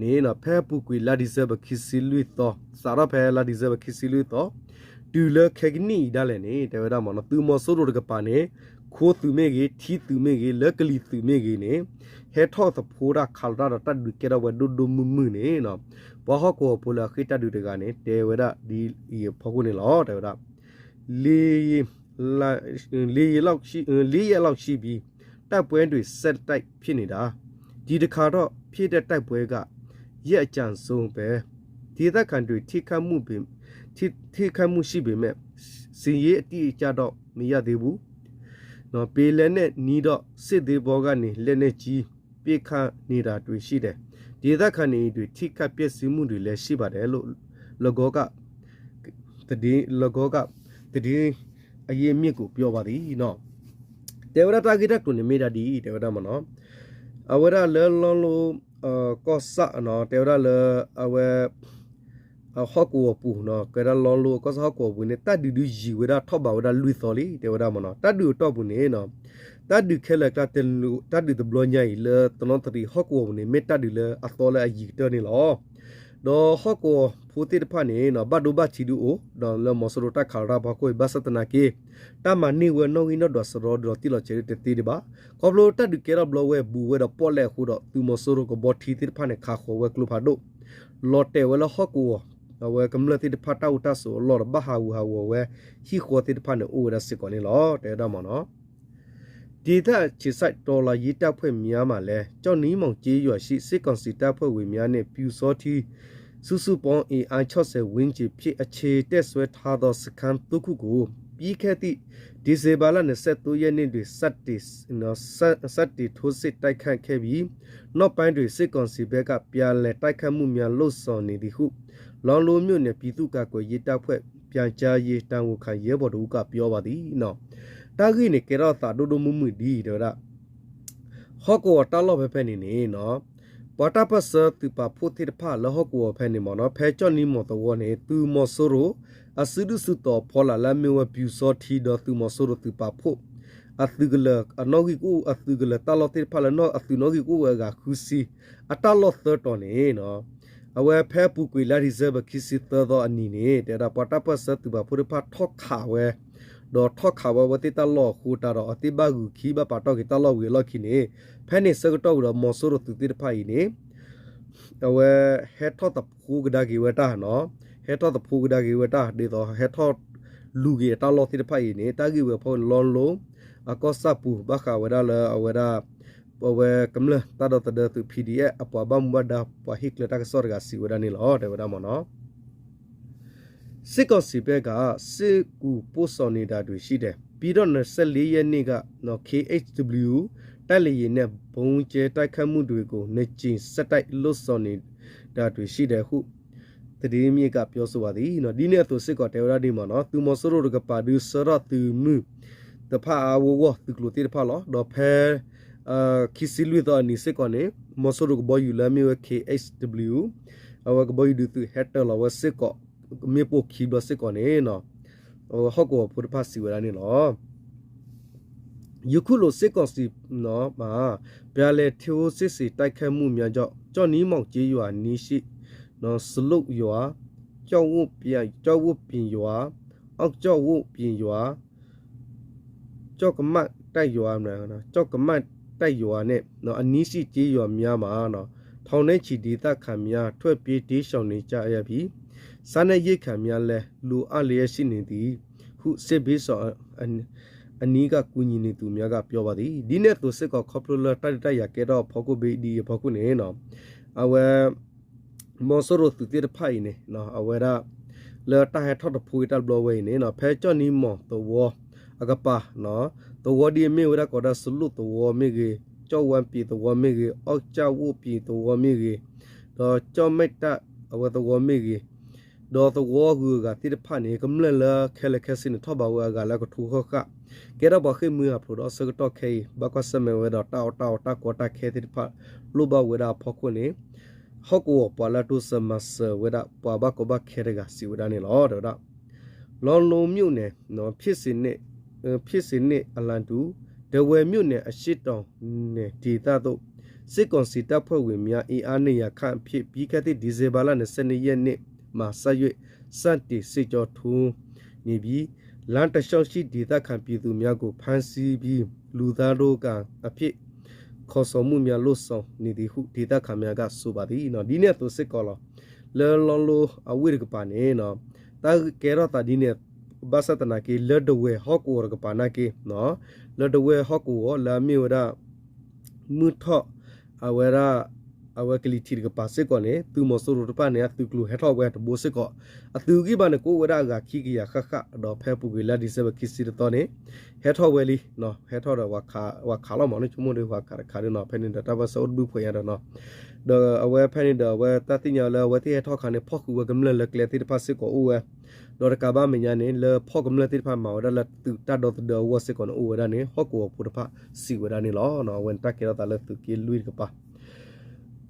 ီန့ၣ် ဖဲအပူၤကွံာ်လါ December ခံဆံလွံၢ်သီ စးထီၣ်ဖဲလါ December ခံဆံလွံၢ်သီ တုၤလၢခဲကနံၣ်အံၤဒၣ်လဲာ်န့ၣ် တဲဝဲဒၣ်မ့ၢ်နီၤ သုးမီၤစိရိၤတကပၤန့ၣ် ခိသုးမ့ၢ်ဂ့ၤ ထံသုးမ့ၢ်ဂ့ၤ လၢကလံၤသုးမ့ၢ်ဂ့ၤန့ၣ် ဟဲထီၣ်သဖှိတၢ်ခးလီၤတၢ်ဒီး တၢ်ဒုးကဲထီၣ်ဝဲဒိၣ်ဒိၣ်မုၢ်မုၢ်န့ၣ် ပှၤဟီၣ်ကဝီၤဖိလၢအဃ့ၢ်တၢ်ဒုးတဂၤန့ၣ် တဲဝဲဒၣ်ဒ်အံၤအဖီခိၣ်န့ၣ်လီၤ. တဲဝဲဒၣ် လေးရက်လောက်ရှိပြီ တိုက်ပွဲတွေဆက်တိုက်ဖြစ်နေတာ ဒီတစ်ခါတော့ဖြစ်တဲ့တိုက်ပွဲက ရက်အကြာဆုံးပဲ ဒေသခံတွေထိခိုက်မှုတွေ ထိ- ထိခိုက်မှုရှိပေမဲ့ စာရင်းအတိအကျတော့မရသေးဘူး နော် ပေလက်နက်နီးတော့ စစ်သင်္ဘောကနေ လက်နက်ကြီး ပစ်ခတ်နေတာတွေရှိတယ် ဒေသခံနေအိမ်တွေ ထိခိုက်ပျက်စီးမှုတွေလည်းရှိပါတယ်လို့ လဂေါက သတင်း လဂေါက သတင်းအရင်းအမြစ်ကို ပြောပါသည် တဲဝဲဒၣ်တၢ်ဂ့ၢ်တၢ်ကျိၤန့ၣ်မ့ၢ်ဒၣ်ဒ်အံၤ တဲဝဲဒၣ်မ့ၢ်နီၤ အဝဲဒၣ်လၢ လောင်းလို ကီၢ်ဆၣ်နီၤ တဲဝဲဒၣ်လၢ အဝဲ ဟီၣ်ကဝီၤပူၤနီၤ ကဲဒၣ် လောင်းလို ကီၢ်ဆၣ်ဟီၣ်ကဝီၤပူၤန့ၣ် တၢ်ဒုးဒုးယံာ်ဝဲဒၣ်ထီၣ်ဘးဝဲဒၣ်လွံၢ်သီလံ တဲဝဲဒၣ်မ့ၢ်နီၤ တၢ်ဒုးအတီၢ်ပူၤန့ၣ်နီၤ တၢ်ဒုးခဲလၢာ်ကျါ တၢ်ဒုးတဘျီညါအံၤလၢ တနီသရံၣ်ဟီၣ်ကဝီၤပူၤန့ၣ် မ့ၢ်တၢ်ဒုးလၢအသီလၢအယံၤကတၢၢ်န့ၣ်လီၤ. ဒီးဟီၣ်ကဝီၤဖိသ့ၣ်တဖၣ်န့ၣ် ဘၣ်ဒိဘၣ်ထံးဒုးအိၣ် ဒီးလၢမီၤစိရိၤတၢ်ခးလီၤတၢ်ဖီခိၣ်အံၤ ဘၣ်ဆၣ်သနာ်က့ တၢ်မၤန့ၢ်ဝဲနီၣ်ဂံၢ်နီၣ်ဒွးစရီဒီးတံၢ်လီၤဆဲးဒုးတသ့ဒံးဘၣ်. ခီဖျိတၢ်ဒုးကဲထီၣ်ဘျီဝဲဘူးဝဲဒီးပီၣ်လဲၣ်အဃိဒီး သုးမီၤစိရိၤကဘီထံသ့ၣ်တဖၣ်န့ၣ် ခးဃီၤဝဲကျိဖးဒိၣ် လီၤတဲာ်ဝဲလၢဟီၣ်ကဝီၤ အဝဲကမျၢၢ်သ့ၣ်တဖၣ်တၢ်အိၣ်တၢ်ဆိးအလီၢ်ဒီး ဘၣ်ဟးဂူာ်ဟးဂီၤဝဲ ဟံၣ်ဃီသ့ၣ်တဖၣ်န့ၣ် အိၣ်ဝဲဒၣ်စ့ၢ်ကီးန့ၣ်လီၤ တဲဝဲဒၣ်မ့ၢ်နီၤ. ဒေသအခြေစိုက်တော်လှန်ရေးတပ်ဖွဲ့များမှလည်း ကျောက်နံမောင်ကျေးရွာရှိ စစ်ကောင်စီတပ်ဖွဲ့ဝင်များနှင့် ပျူစောထီး စုစုပေါင်းအင်အား ခြောက်ဆယ်ဝန်းကျင်ဖြင့် အခြေတည်ဆွဲထားသော စခန်းသုံးခုကို ပြီးခဲ့သည့် ဒီဇင်ဘာလ နှစ်ဆယ့်သုံးရက်နေ့တွင် စတင် စ စတင်ထိုးစစ်တိုက်ခိုက်ခဲ့ပြီး နောက်ပိုင်းတွင် စစ်ကောင်စီဘက်က ပြန်လည်တိုက်ခိုက်မှုများ လုပ်ဆောင်နေသည်ဟု လောင်းလုံးမြို့နယ် ပြည်သူ့ကာကွယ်ရေးတပ်ဖွဲ့ ပြန်ကြားရေးတာဝန်ခံ ရဲဘော်တဦးက ပြောပါသည် တၢ်ဂ့ၢ်န့ၣ် ကဲထီၣ်သးဒိၣ်ဒိၣ်မုၢ်မုၢ်ဒ်တဲဝဲဒၣ် ဟီၣ်ကဝီၤတၢ်လီၢ်ဖဲဖဲန့ၣ်န့ၣ် ပှၤတၢ်ပၢၢ်ဆၢသုးပာ်ဖှိၣ်သ့ၣ်တဖၣ်လၢဟီၣ်ကဝီၤဖဲန့ၣ်မ့ၢ်နီၤ ဖဲကၠီၣ်နံမီၤသဝီန့ၣ် သုးမီၤစိရိၤ အစုဒုၣ်စုတီၤဖီလာ်လၢအမ့ၢ်ဝဲပျူစောထီးဒီးသုးမီၤစိရိၤသုးပာ်ဖှိၣ် အသုးကလၢၤ အနီၣ်ဂံၢ်ကအိၣ်အသုးကလၢၤတၢ်လီၢ်သ့ၣ်တဖၣ်လၢအသုးနီၣ်ဂံၢ်ကအိၣ်ဝဲအဂၤဃုဆံ အတၢ်လီၢ်သၢတီၤန့ၣ် အဝဲဖဲအပူၤကွံာ်လါဒံၣ်စဲဘၢၣ် ခံဆံသၢသီအနံၤန့ၣ် တဲဝဲဒၣ်ပှၤတၢ်ပၢၢ်ဆၢသုးပာ်ဖှိၣ်တဖၣ်ထီၣ်ခးဝဲ ဒီးထီၣ်ခးဝဲအဝဲသ့ၣ်တၢ်လီၢ်အဃိတၢ်ဒီး အဝဲသ့ၣ်ဘၣ်ဂုာ်ခံ ဘၣ်ပာ်တ့ၢ်က့ၤတၢ်လီၢ်ဝံၤအလီၢ်ခံန့ၣ် ဖဲန့ၣ်ဆၢကတီၢ်ဝံၤဒီး မီၤစိရိၤသုးသ့ၣ်တဖၣ်အံၤန့ၣ် အဝဲဟဲထီၣ်သဖှိကဒါက့ၤဝဲတၢ်နီၤ, ဟဲထီၣ်သဖှိကဒါက့ၤဝဲတၢ် ဒ်သိးဟဲထီၣ်လူၤက့ၤအတၢ်လီၢ်သ့ၣ်တဖၣ်အံၤန့ၣ် တၢ်ဂ့ၢ်ဝဲဖီလီလိ အကီၢ်ဆၣ်ပူၤ ဘၣ်ဃးဝဲဒၣ်လၢအဝဲဒၣ် အဝဲကမျၢၢ်တၢ်ဒီသဒၢသုး PDF အပှၤဘၣ်မူဘၣ်ဒါ ပှၤဟ့ၣ်ကျဲတၢ်ကစီၣ်တဂၤစံးဝဲဒၣ်န့ၣ်လီၤ တဲဝဲဒၣ်မ့ၢ်နီၤ. စစ်ကောင်စီဘက်က စစ်ကူပို့ဆောင်နေတာတွေရှိတယ်။ ပြီးတော့ နှစ်ဆယ့်လေးရက်နေ့က KHW တိုက်လေယာဉ်နဲ့ ဗုံးကြဲတိုက်ခိုက်မှုတွေကို နှစ်ကြိမ်ဆက်တိုက်လုပ်ဆောင်နေတာတွေရှိတယ်ဟု သတင်းမြစ်က ပြောဆိုပါသည် ဒ်န့ၣ်အသိးစ့ၢ်ကီးတဲဝဲဒၣ်ဒ်မ့ၢ်နီၤ သုးမီၤစိရိၤတကပၤဒုးဆှၢထီၣ်သုးမုၢ်တဖၣ်အါအါဂီၢ်ဂီၢ် သုးကျိၤသ့ၣ်တဖၣ်လီၤ. ဒီးဖဲ ခံဆံလွံၢ်သီအနံၤစ့ၢ်ကီးန့ၣ် မီၤစိရိၤကဘီယူၤလၢအမ့ၢ်ဝဲ KHW အဝဲကဘီယူၤဒုးသုးဟဲတၢၤလီၤဝဲစ့ၢ်ကီး မ့ၣ်ပိၢ်ခံဘျီစ့ၢ်ကီးန့ၣ် ဟီၣ်ကဝီၤဖိတဖၣ်စံးဝဲဒၣ်န့ၣ်လီၤ. ယခုလို စစ်ကောင်စီမှ ပြန်လည်ထိုးစစ်ဆင်တိုက်ခိုက်မှုများကြောင့် ကျောက်နံမောင်ကျေးရွာအနီးရှိ စလုတ်ရွာ, ကျောက်ဝတ်ပြင်ရွာ, အောက်ကျောက်ဝတ်ပြင်ရွာ, ကျောက်ကမတ်တပ်ရွာ, ကျောက်ကမတ်တပ်ရွာနဲ့ အနီးရှိကျေးရွာများမှာ ထောင်နဲ့ချီဒေသခံများ ထွက်ပြေးတိမ်းရှောင်နေကြရပြီး စားနပ်ရိက္ခာများလည်း လိုအပ်လျက်ရှိနေသည်ဟု စစ်ဘေးရှောင်အနီးက ကူညီနေသူများက ပြောပါသည် ဒ်န့ၣ်အသိးစ့ၢ်ကီး ခီဖျိလၢတၢ်ဒုးတၢ်ယၤကဲထီၣ်အဖီခိၣ်ဘ့ၣ်ဒ်အံၤအဖီခိၣ်န့ၣ် အဝဲ မီၤစိရိၤသုးသ့ၣ်တဖၣ်အံၤန့ၣ် အဝဲဒၣ် လၢတၢ်ဟဲထီၣ်တဖှိတၢ်ဘျီဝဲအံၤန့ၣ် ဖဲကၠီၣ်နံမီၤသဝီအကပၤ သဝီဒ်အမ့ၢ်ဝဲဒၣ်ကိးဒၣ်စလုတ်သဝီမ့ၢ်ဂ့ၤ, ကၠီၣ်ဝၣ်ပံၤသဝီမ့ၢ်ဂ့ၤ, အီၣ်ကၠၣ်ဝိၣ်ပံၤသဝီမ့ၢ်ဂ့ၤ, ဒီးကၠီၣ်မဲၣ်တၢ်အဝဲသဝီဂုၤအဂၤသ့ၣ်တဖၣ်န့ၣ် ကမျၢၢ်လၢခဲလၢာ်ခဲဆ့န့ၣ် ထီၣ်ဘးဝဲအဂၤလၢကထိဃၣ်ဃၣ်, ကဲထီၣ်ပှၤဃ့ၢ်မှံဟးဖျိးဒီးဆၢကတီၢ်ခဲအံၤ ဘၣ်ကွၢ်ဆၢၣ်မဲာ်ဝဲဒီးတၢ်အီၣ်တၢ်အီတၢ်ကီတၢ်ခဲသ့ၣ်တဖၣ် လိၣ်ဘၣ်ဝဲဒၣ်အဖီခိၣ်န့ၣ် ဟီၣ်ကဝီၤပှၤလၢတိစၢၤမၤစၢၤဝဲဒၣ် ပှၤဘၣ်ကီဘၣ်ခဲတဂၤစံးဝဲဒၣ်န့ၣ်လီၤ တဲဝဲဒၣ် လောင်းလုံးမြို့နယ် ဖြစ်စဉ်နဲ့ ဖြစ်စဉ်နဲ့အလားတူ ထားဝယ်မြို့နယ်အရှေ့တောင်နယ်ဒေသသို့ စစ်ကောင်စီတပ်ဖွဲ့ဝင်များအင်အားနှစ်ရာခန့်ဖြင့် ပြီးခဲ့သည့်ဒီဇင်ဘာလနှစ်ဆယ့်နှစ်ရက်နေ့မှစ၍ စတင်စစ်ကြောထိုးနေပြီး လမ်းတစ်လျှောက်ရှိဒေသခံပြည်သူများကိုဖမ်းဆီးပြီး လူသားဒိုးကာအဖြစ် ခေါ်ဆောင်မှုများလုပ်ဆောင်နေသည်ဟုဒေသခံများကဆိုပါသည် ဒ်န့ၣ်အသိးစ့ၢ်ကီးလီၤ. လၢလီလိအဝ့ၢ်တကပၤန့ၣ် တၢ်ကဲထီၣ်သးဒ်န့ၣ် ဘၣ်ဆၣ်သနာ်က့ လၢဒဝဲၢ်ဟီၣ်ကဝီၤတကပၤနာ်က့ လၢဒဝဲၢ်ဟီၣ်ကဝီၤလၢအမ့ၢ်ဝဲဒၣ် မုၢ်ထီၣ် အဝဲဒၣ် အဝဲကလံၤထံးတကပၤစ့ၢ်ကီးန့ၣ် သုးမီၤစိရိၤတဖၣ်န့ၣ် အသုးကျိၤဟဲထီၣ်ဝဲတဘိစ့ၢ်ကီး အသုးဂံၢ်ဘါန့ၣ် ကအိၣ်ဝဲဒၣ်အဂၤခံကယၤဃၣ်ဃၣ် ဒီးဖဲအပူၤကွံာ်လါဒံၣ်စဲဘၢၣ်ခံဆံတသီန့ၣ် ဟဲထီၣ်ဝဲလံ ဟဲထီၣ်ဒီး ပှၤခးလီၤမးန့ၣ် ဆိကမိၣ်ဒီး ပှၤခးတခါဒီးနီၤ ဖဲန့ၣ်ဒီး တၢ်ပၢၢ်ဆၢအိၣ်တဘျုးဖှဲးညါဒီးနီၤ ဒီးအဝဲဖဲန့ၣ်ဒီး အဝဲတၢ်သ့ၣ်ညါလၢအဝဲသ့ၣ်ဟဲထီၣ်အခါန့ၣ် ဖီၣ်ဃုာ်ဝဲကမျၢၢ်လၢကျဲသ့ၣ်တဖၣ်စ့ၢ်ကီးအိၣ်ဝဲ ဒီးတကးဘၣ်မဲာ်ညါန့ၣ် လၢဖီၣ်ကမျၢၢ်သ့ၣ်တဖၣ်မၤဝဲဒၣ်လၢသုးတၢ်ဒီသဒၢအဂီၢ်စ့ၢ်ကီးန့ၣ် အိၣ်ဝဲဒၣ်န့ၣ် ဟီၣ်ကဝီၤဖိတဖၣ်စံးဝဲဒၣ်န့ၣ်လီၤ. အဝဲန့ၣ်တၢ်ကဲထီၣ်သးလၢသုးက့လွံၢ်တကပၤ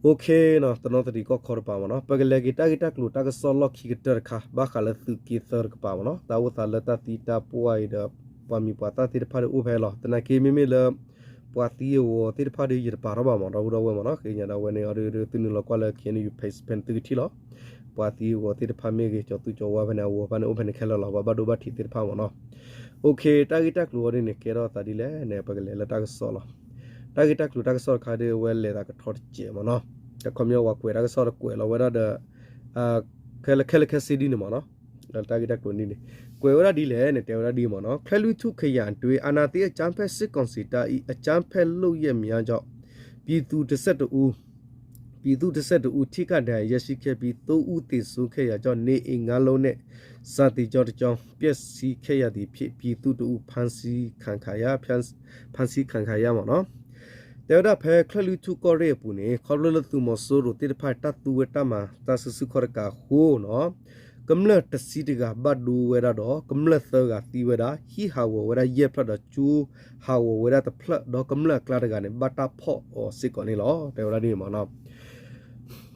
OK တနီသရံၣ်ကီၢ်ခီတပၤမ့ၢ်နီၤ ပကလဲၤက့ၤတၢ်ဂ့ၢ်တၢ်ကျိၤတၢ်ကစီၣ်လီၢ်ခံကတၢၢ်တခါ ဘၣ်ဃးလၢသုးက့သၢတကပၤမ့ၢ်နီၤ တၢ်အိၣ်သးလၢတၢ်သံတၢ်ပှၢ်အံၤဒီး ပှၤမံၤပှၤသၣ်သ့ၣ်တဖၣ်ဒုးအိၣ်ဖဲလီၤ. သနာ်က့မ့မ့ၢ်လၢ ပှၤသံအဂီၤသ့ၣ်တဖၣ်ဒီး ယတပာ်ထီၣ်ဘၣ်မး ဒီပုၢ်ဒီဝဲၢ်မးနီၤ. ဃ့ညါဒၣ်ဝဲန့ၣ်အီၤဒီး သုနုာ်လီၤကွၢ်လၢ K N U page ဖဲန့ၣ်သုကထံၣ်လီၤ. ပှၤသံအဂီၤသ့ၣ်တဖၣ်မ့ၢ်ဂ့ၤ ကၠီၤသူကၠီၤဝါဖဲန့ၣ် အဂီၤဖဲန့ၣ်အိၣ်ဖဲန့ၣ်ခဲလၢာ်လီၤ. ပှၤဘၣ်ဒိဘၣ်ထံးသ့ၣ်တဖၣ်မးနီၤ. Okay, တၢ်ဂ့ၢ်တၢ်ကျိၤအီၤဒ်န့ၣ် ကဲထီၣ်သးဒ်လဲၣ်န့ၣ် ပကလဲၤလၢတၢ်ကစီၣ်လီၤ. တၢ်ဂ့ၢ်တၢ်ကျိၤတၢ်ကစီၣ်တခါဒီး အဝဲလဲၤသးကထီတစဲးမးနီၤ. တခီပညီပှၤကွဲးတၢ်ကစီၣ်တကွဲးလီၤဝဲဒၣ်ဒီး ခဲလၢာ်ခဲဆ့ဒ်န့ၣ်မးနီၤ. တၢ်ဂ့ၢ်တၢ်ကျိၤဒ်န့ၣ် ကွဲးဝဲဒၣ်ဒ်လဲၣ်န့ၣ် တဲဝဲဒၣ်ဒ်မးနီၤ. ချၢၣ်လွံၢ်ထူၣ်ခယၣ်အတွင်း အာဏာသိမ်းအကြမ်းဖက်စစ်ကောင်စီတပ် ၏ အကြမ်းဖက်လုပ်ရပ်များကြောင့် ပြည်သူတစ်ဆယ့်တစ်ဦး ပြည်သူတစ်ဆယ့်တစ်ဦး ထိခိုက်ဒဏ်ရာရရှိခဲ့ပြီး သုံးဦးသေဆုံးခဲ့ရာကြောင့် နေအိမ်ငါးလုံးနဲ့ စာသင်ကျောင်းတစ်ကျောင်း ပျက်စီးခဲ့ရသည်ဖြစ် ပြည်သူတစ်ဦး ဖမ်းဆီးခံရ ဖမ်းဆီးခံရ မးနီၤ. တဲဝဲဒၣ်ဖဲချၢၣ်လွံၢ်ထူၣ်ကီၢ်ရ့ၣ်အပူၤန့ၣ် ခီဖျိလၢသုးမီၤစိရိၤသ့ၣ်တဖၣ် တၢ်သူဝဲတၢ်မၤ တၢ်စုဆူၣ်ခီၣ်တကးအဃိနီၤ ကမျၢၢ်တဆံတဂၤဘၣ်ဒိဝဲဒၣ်ဒီး ကမျၢၢ်သၢဂၤသံဝဲဒၣ်, ဟံၣ်ဟးဂီၤဝဲဒၣ်ယဲၢ်ဖျၢၣ်ဒီး ကၠိဟးဂီၤဝဲဒၣ်တဖျၢၣ် ဒီးကမျၢၢ်အကျါတဂၤန့ၣ် ဘၣ်တၢ်ဖီၣ်အီၤစ့ၢ်ကီးန့ၣ်လီၤ. တဲဝဲဒၣ်ဒ်န့ၣ်မးနီၤ.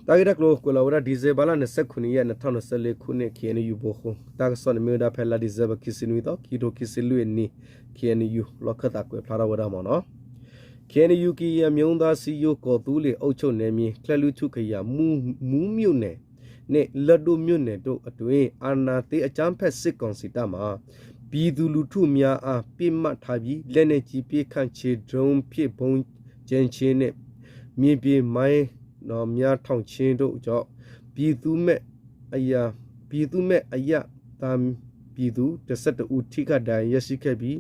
တၢ်ဂ့ၢ်တၢ်ကျိၤကွဲးလီၤဝဲဒၣ် December လါ နှစ်ဆယ့်ခုနှစ်ရက် နှစ်ထောင့်နှစ်ဆယ့်လေးခုနှစ် K N U ဗဟို တၢ်ကစီၣ်န့ၣ်မ့ၢ်ဝဲဒၣ်ဖဲလါ December ခံဆံနွံသီ ခံကထိခံဆံလွံၢ်အနံၣ် K N U လီၢ်ခၢၣ်သးကွဲးဖျါထီၣ်ဝဲဒၣ်မးနီၤ. K N U ကရင်အမျိုးသားအစည်းအရုံး ကော့သူလ့ၤအုပ်ချုပ်နယ်မြေ ချၢၣ်လွံၢ်ထူၣ်ခယၣ် မူးမြို့နယ် နှင့် လၢဒိၣ်မြို့နယ်တို့အတွင်း အာဏာသိမ်းအကြမ်းဖက်စစ်ကောင်စီတပ်မှ ပြည်သူလူထုများအား ပစ်မှတ်ထားပြီး လက်နက်ကြီးပစ်ခတ်ခြင်း ဒရုန်းဖြင့် ဗုံးကြဲခြင်းနှင့် မြေပြင်မိုင်းများထောင်ခြင်းတို့ကြောင့် ပြည်သူ့မဲ့အရပ် ပြည်သူ့မဲ့အရပ်သားပြည်သူ တစ်ဆယ့်တစ်ဦး ထိခိုက်ဒဏ်ရာရရှိခဲ့ပြီး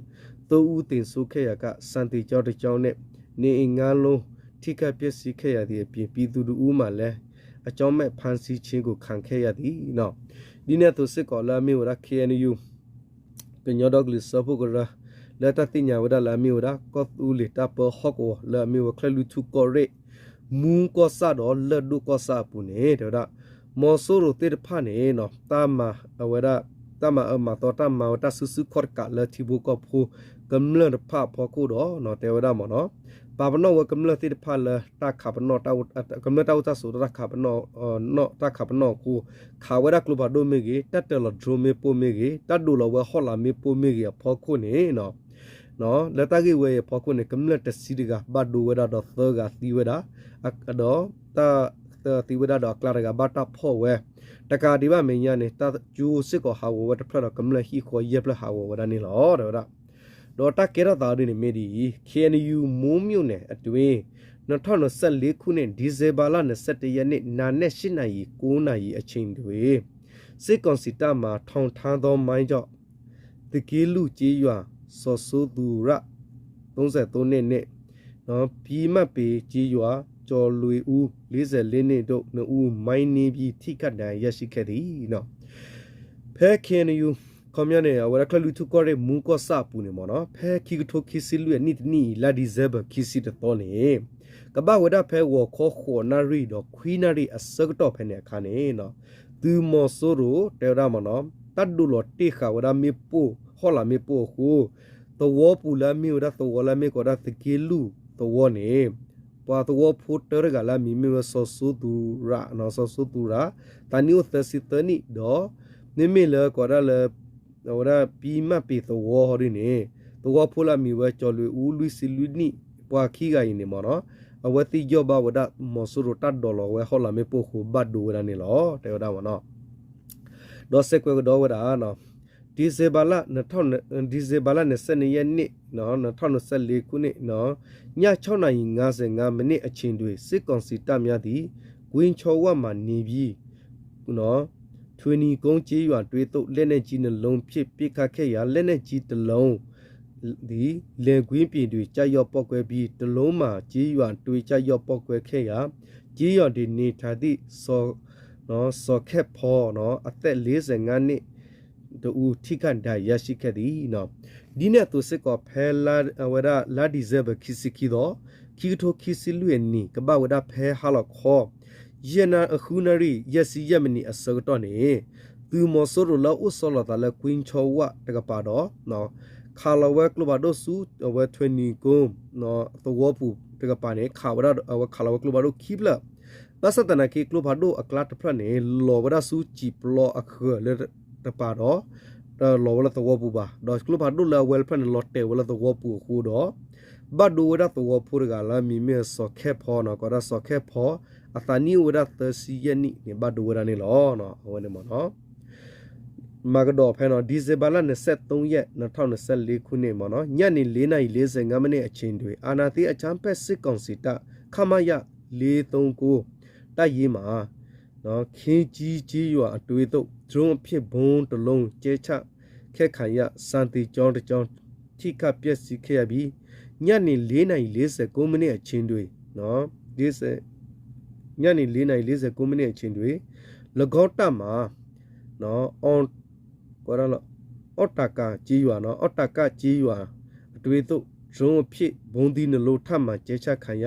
သုံးဦးသေဆုံးခဲ့ရာက စာသင်ကျောင်းတစ်ကျောင်းနှင့် နေအိမ်ငါးလုံး ထိခိုက်ပျက်စီးခဲ့ရသည့်အပြင် ပြည်သူတစ်ဦးမှာလည်း အကြောင်းမဲ့ဖမ်းဆီးခြင်းကို ခံခဲ့ရသည် ဒ်န့ၣ်အသိးစ့ၢ်ကီးလၢအမ့ၢ်ဝဲဒၣ် K N U ကညီဒီကလုာ်စၢဖှိၣ်ကရၢ လၢတၢ်သ့ၣ်ညါဝဲဒၣ်လၢအမ့ၢ်ဝဲဒၣ် ကီၢ်သူလ့ၤတၢ်ပၢဟီၣ်ကဝီၤ လၢအမ့ၢ်ဝဲချၢၣ်လွံၢ်ထူၣ်ကီၢ်ရ့ၣ် မူးကီၢ်ဆၣ်ဒီးလၢၢ်ဒိၣ်ကီၢ်ဆၣ်အပူၤန့ၣ် တဲဝဲဒၣ် မီၤစိရိၤသ့ၣ်တဖၣ်န့ၣ် တၢ်မၤအဝဲဒၣ် တၢ်မၤအၢမၤသီ တၢ်မၤဝဲတၢ်စုဆူၣ်ခီၣ်တကးလၢထံဖိကီၢ်ဖိ ကမျၢၢ်တဖၣ်အဖီခိၣ်ဒီး တဲဝဲဒၣ်မးနီၤ ပာ်ပနီၣ်ဝဲကမျၢၢ်သ့ၣ်တဖၣ်လၢတၢ်ခးပနီၣ် ကမျၢၢ်တၢ်အိၣ်တၢ်ဆိးတၢ်ခးပနီၣ် တၢ်ခးပနီၣ်အဃိ ခးဝဲဒၣ်ကျိဖးဒိၣ်မ့ၢ်ဂ့ၤ တၢ်တၢၤလီၤ drone မ့ၣ်ပိၢ်မ့ၢ်ဂ့ၤ တၢ်ဒိးလီၤဝဲဟီၣ်လာ်မ့ၣ်ပိၢ်မ့ၢ်ဂ့ၤအဖီခိၣ်န့ၣ် လၢတၢ်ဂ့ၢ်ဝဲအံၤအဖီခိၣ်န့ၣ် ကမျၢၢ်တဆံတဂၤဘၣ်ဒိဝဲဒၣ်ဒီးသၢဂၤသံဝဲဒၣ် ဒီးတၢ်သၢသံဝဲဒၣ်ဒီးအကျါတဂၤဘၣ်တၢ်ဖီၣ်ဝဲ တကးဒံးဘၣ်မဲာ်ညါန့ၣ် တၢ်ကၠိစ့ၢ်ကီးဟးဂီၤဝဲတဖျၢၣ်ဒီး ကမျၢၢ်ဟံၣ်ဃီယဲၢ်ဖျၢၣ်ဟးဂီၤဝဲဒၣ်န့ၣ်လီၤ တဲဝဲဒၣ် ဒီးတၢ်ကဲထီၣ်သးဒ်န့ၣ်မ့ၢ်ဒ်အံၤ K N U မူးမြို့နယ်အတွင်း နှစ်ထောင့်နှစ်ဆယ့်လေးခုနှစ် ဒီဇင်ဘာလ နှစ်ဆယ့်တစ်ရက်နေ့ နံနက်ရှစ်နာရီ ကိုးနာရီအချိန်တွင် စစ်ကောင်စီတပ်မှ ထောင်ထားသောမိုင်းကြောင့် သက့လုကျေးရွာ စော်စိုးသူရ သုံးဆယ့်သုံးနှစ်နှင့် ပီးမတ်ပေကျေးရွာ ကျော်လွေဦး လေးဆယ့်လေးနှစ်တို့ နှစ်ဦး မိုင်းနင်းပြီး ထိခိုက်ဒဏ်ရာရရှိခဲ့သည် ဖဲ K N U ခီပညီန့ၣ် အဝဲဒၣ်ချၢၣ်လွံၢ်ထူၣ်ကီၢ်ရ့ၣ်မူးကီၢ်ဆၣ်အပူၤန့ၣ်မ့ၢ်နီၤ ဖဲခံကထိခံဆံလွံၢ်အနံၣ်တနံၣ်အံၤ လါ December ခံဆံတသီန့ၣ် ကဘၣ်ဝဲဒၣ်ဖဲဂီၤခီဃိးနၣ်ရံၣ်ဒီး ခွံနၣ်ရံၣ်အဆၢကတီၢ်ဖဲန့ၣ်အခါန့ၣ် သုးမီၤစိရိၤတဲဝဲဒၣ်မ့ၢ်နီၤ တၢ်ဒိးလီၤတ့ၢ်ဃာ်ဝဲဒၣ်မ့ၣ်ပိၢ် ဟီၣ်လာ်မ့ၣ်ပိၢ်အဃိ သဝီပူၤလၢအမ့ၢ်ဝဲဒၣ်သဝီလၢအမ့ၢ်ကီးဒၣ် သက့လုသဝီန့ၣ် ပှၤသဝီဖိတၢတဂၤလၢအမံၤမ့ၢ်ဝဲစီၤစိသူရ စီၤစိသူရ သးနံၣ်အိၣ်သၢဆံသၢနံၣ်ဒီး မ့မ့ၢ်လၢကီးဒၣ်လၢ အဝဲဒၣ်ပံမၣ်ပ့ၤသဝီဟီဒ်န့ၣ် သဝီဖိလၢအမံၤဝဲကၠီၤလွံၢ်အူလွံၢ်ဆံလွံၢ်နံၣ် ပှၤခံဂၤအံၤန့ၣ်မ့ၢ်နီၤ အဝဲသ့ၣ်ယီၢ်ဘၣ်ဝဲဒၣ်မီၤစိရိၤတၢ်ဒိးလီၤဝဲဟီၣ်လာ်မ့ၣ်ပိၢ်အဃိ ဘၣ်ဒိဝဲဒၣ်န့ၣ်လီၤ တဲဝဲဒၣ်မ့ၢ်နီၤ ဒီးစဲးကွဲးကဒီးဝဲဒၣ် ဒီဇင်ဘာလ ဒီဇင်ဘာလ နှစ်ဆယ့်နှစ်ရက်နေ့ နှစ်ထောင့်နှစ်ဆယ့်လေးခုနှစ် ညခြောက်နာရီငါးဆယ့်ငါးမိနစ်အချိန်တွင် စစ်ကောင်စီတပ်များသည် ကွင်းချောင်းဝမှာနေပြီး ထွေနီကုန်းကျေးရွာတွင်းသို့ လက်နက်ကြီးနှစ်လုံးဖြင့် ပစ်ခတ်ခဲ့ရာ လက်နက်ကြီးတစ်လုံးသည် လယ်ကွင်းပြင်တွင် ကျရောက်ပေါက်ကွဲပြီး တစ်လုံးမှာ ကျေးရွာတွင်း ကျရောက်ပေါက်ကွဲခဲ့ရာ ကျေးရွာတွင်နေထိုင်သည့် စီၤခက်ဖီ အသက်လေးဆယ့်ငါးနှစ် တစ်ဦး ထိခိုက်ဒဏ်ရာရရှိခဲ့သည် ဒ်န့ၣ်အသိးစ့ၢ်ကီး ဖဲလါ အဝဲဒၣ်လါ December ခံဆံခံသီ ခံကထိခံဆံလွံၢ်အနံၣ် ကဘၣ်ဝဲဒၣ်ဖဲဟါလီၤခီ ယဲၢ်နၣ် ဃုနၣ်ရံၣ် ယဲၢ်ဆံယဲၢ်မံးနံးအဆၢကတီၢ်န့ၣ် သုးမီၤစိရိၤလၢအိၣ်ဆီလီၤသးလၢ ကွင်းချောင်းဝ တကပၤဒီး ခးလီၤဝဲကျိဖးဒိၣ်ဆူ အဝဲထွဲနံၤကိ သဝီပူၤတကပၤန့ၣ် ခးဝဲဒၣ် အဝဲခးလီၤဝဲကျိဖးဒိၣ်ခံဖျၢၣ် ဘၣ်ဆၣ်သနာ်က့ ကျိဖးဒိၣ်အကျါတဖျၢၣ်န့ၣ် လီၤဝဲဒၣ်ဆူစံာ်ပျီအဃၢၤလၢတပၤဒီး တလီၤဝဲလၢသဝီပူၤဘၣ်. ဒီးကျိဖးဒိၣ်လၢအဝဲတဖျၢၣ်န့ၣ် လီၤတဲာ်ဝဲလၢသဝီပူၤအဃိဒီး ဘၣ်ဒိဝဲဒၣ်သဝီဖိတဂၤလၢအမံၤမ့ၢ်စီၤခဲဖီနီၤ, ကိးဒၣ်စီၤခဲဖီ အသးနံၣ်အိၣ်ဝဲဒၣ်သၢဆံယဲၢ်နံၣ်န့ၣ် ဘၣ်ဒိဝဲဒၣ်န့ၣ်လီၤ. အဝဲန့ၣ်မ့ၢ်နီၤ မၤကဒီးဖဲနီၤ ဒံၣ်စ့ဘၢၣ်လါ နှစ်ဆယ့်သုံးရက် နှစ်ထောင့်နှစ်ဆယ့်လေးခုနှစ် မ့ၢ်နီၤ ညနေလေးနာရီ လေးဆယ့်ငါးမိနစ်အချိန်တွင် အာဏာသိမ်းအကြမ်းဖက်စစ်ကောင်စီတပ် ခမရ လေးသုံးကိုး တပ်ရင်းမှ ခင်ကြီးကျေးရွာအတွင်းသို့ ဒရုန်းအဖြစ်ဗုံးတစ်လုံး ကျဲချခဲ့ခံရ စာသင်ကျောင်းတစ်ကျောင်း ထိခိုက်ပျက်စီးခဲ့ရပြီး ညနေလေးနာရီ လေးဆယ့်ကိုးမိနစ်အချိန်တွင် ညနေလေးနာရီ လေးဆယ့်ကိုးမိနစ်အချိန်တွင် ၎င်းတပ်မှ အော့တာကကျေးရွာနီၤ, အော့တာကကျေးရွာအတွင်းသို့ ဒရုန်းအဖြစ်ဗုံးသီးနှစ်လုံး ထပ်မံကျဲချခံရ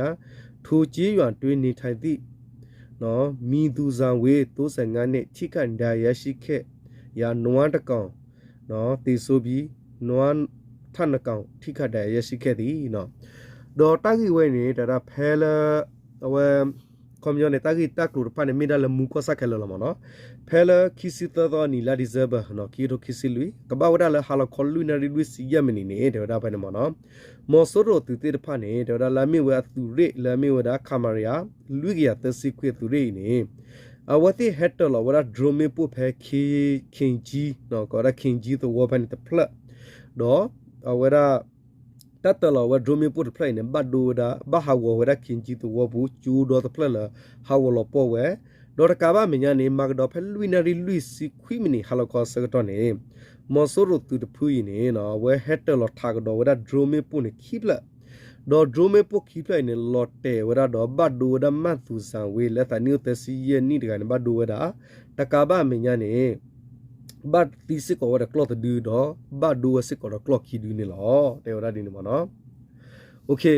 ထိုကျေးရွာအတွင်းနေထိုင်သည့် မံၤသူဇာဝေ သုံးဆယ့်ငါးနှစ် ထိခိုက်ဒဏ်ရာရရှိခဲ့ရာ နွားတစ်ကောင် သေဆုံးပြီး နွားထပ်နှစ်ကောင် ထိခိုက်ဒဏ်ရာရရှိခဲ့သည်နီၤ. ဒီးတၢ်ဂ့ၢ်ဝဲန့ၣ် တဝဲဒၣ်ဖဲလၢ အဝဲ ခီပညီန့ၣ် တၢ်ဂ့ၢ်တၢ်ကျိၤတဖၣ်န့ၣ် မ့ၢ်ဒၣ်လၢမူကီၢ်ဆၣ်ခဲလၢာ်လီၤမ့ၢ်နီၤ. ဖဲလၢခံဆံသၢသီအနံၤ လါ December ခံကထိခံဆံလွံၢ် ကဘၣ်ဝဲဒၣ်လၢဟါလီၤခီလွံၢ်နၣ်ရံၣ်လွံၢ်ဆံယဲၢ်မံးနံးန့ၣ် တဝဲဒၣ်ဖဲန့ၣ်မ့ၢ်နီၤ မီၤစိရိၤသုးသ့ၣ်တဖၣ်န့ၣ် တဝဲဒၣ်လၢအမ့ၢ်ဝဲအသုးရ့ၣ်လၢအမ့ၢ်ဝဲဒၣ် ခမရ လွံၢ်ကယၤသၢဆံခွံအသုးရ့ၣ်အံၤန့ၣ် အဝဲသ့ၣ်ဟဲတၢၤလီၤဝဲဒၣ် drone မ့ၣ်ပိၢ်ဖဲ ခ့ကၠံ ကိးဝဲဒၣ် ခ့ကၠံသဝီဖဲန့ၣ်တဖျၢၣ် ဒီးအဝဲဒၣ် တၢ်တၢၤလီၤဝဲ drone မ့ၣ်ပိၢ်တဖျၢၣ်အံၤန့ၣ် ဘၣ်ဒိဝဲဒၣ် ဘၣ်ဟးဂီၤဝဲဒၣ် ခ့ကၠံသဝီပူၤ ကၠိဒီတဖျၢၣ်လၢဟးဂီၤလီၤပှီၢ်ဝဲ ဒီးတကးဘၣ်အမဲာ်ညါန့ၣ် မၤကဒီးဖဲလွံၢ်နၣ်ရံၣ်လွံၢ်ဆံခွံမံးနံးဟါလီၤခီအဆၢကတီၢ်န့ၣ် မီၤစိရိၤသုးတဖုအံၤန့ၣ် အဝဲဟဲတၢၤလီၤထးကဒီးဝဲဒၣ် drone မ့ၣ်ပိၢ်န့ၣ်ခံဖျၢၣ် ဒီး drone မ့ၣ်ပိၢ်ခံဖျၢၣ်အံၤန့ၣ် လီၤတဲာ်ဝဲဒၣ်ဒီး ဘၣ်ဒိဝဲဒၣ် မၢ်သူၣ်စၣ်ဝ့လၢအသးနံၣ်အိၣ်သၢဆံယဲၢ်နံၣ်တဂၤန့ၣ် ဘၣ်ဒိဝဲဒၣ် တကးဘၣ်အမဲာ်ညါန့ၣ် ဘၣ်သံစ့ၢ်ကီးဝဲဒီးကျီၢ်တဒုဒီး ဘၣ်ဒိဝဲစ့ၢ်ကီးဒီးကျီၢ်ခံဒုန့ၣ်လီၤ. တဲဝဲဒၣ်ဒ်န့ၣ်မ့ၢ်နီၤ.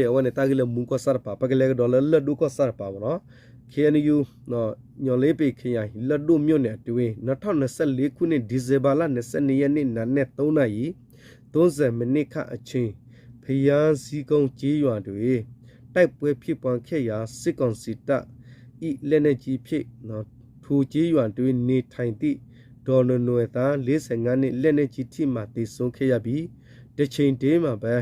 အဝဲန့ၣ်တၢ်ဂ့ၢ်လၢမူကီၢ်ဆၣ်တပၤ ပကလဲၤကဒီးလၢလၢၢ်ဒိၣ်ကီၢ်ဆၣ်တပၤမ့ၢ်နီၤ. ခ့ၣ်အဲၣ်ယူၣ် ညီလ့ပ့ၤခ့ၣ်ယါ လၢၢ်ဒိၣ်မြို့နယ်အတွင်း နှစ်ထောင့်နှစ်ဆယ့်လေးခုနှစ် ဒီဇင်ဘာလ နှစ်ဆယ့်နှစ်ရက်နေ့ နံနက်သုံးနာရီ သုံးဆယ်မိနစ်ခန့်အချိန် ဘုရားဇီးကုန်းကျေးရွာတွင် တိုက်ပွဲဖြစ်ပွားခဲ့ရာ စစ်ကောင်စီတပ် ၏ လက်နက်ကြီးဖြင့် ထိုကျေးရွာတွင်နေထိုင်သည့် ဒေါ်နနွယ်သန်း လေးဆယ့်ငါးနှစ် လက်နက်ကြီးထိမှန်သေဆုံးခဲ့ရပြီး တစ်ချိန်တည်းမှာပဲ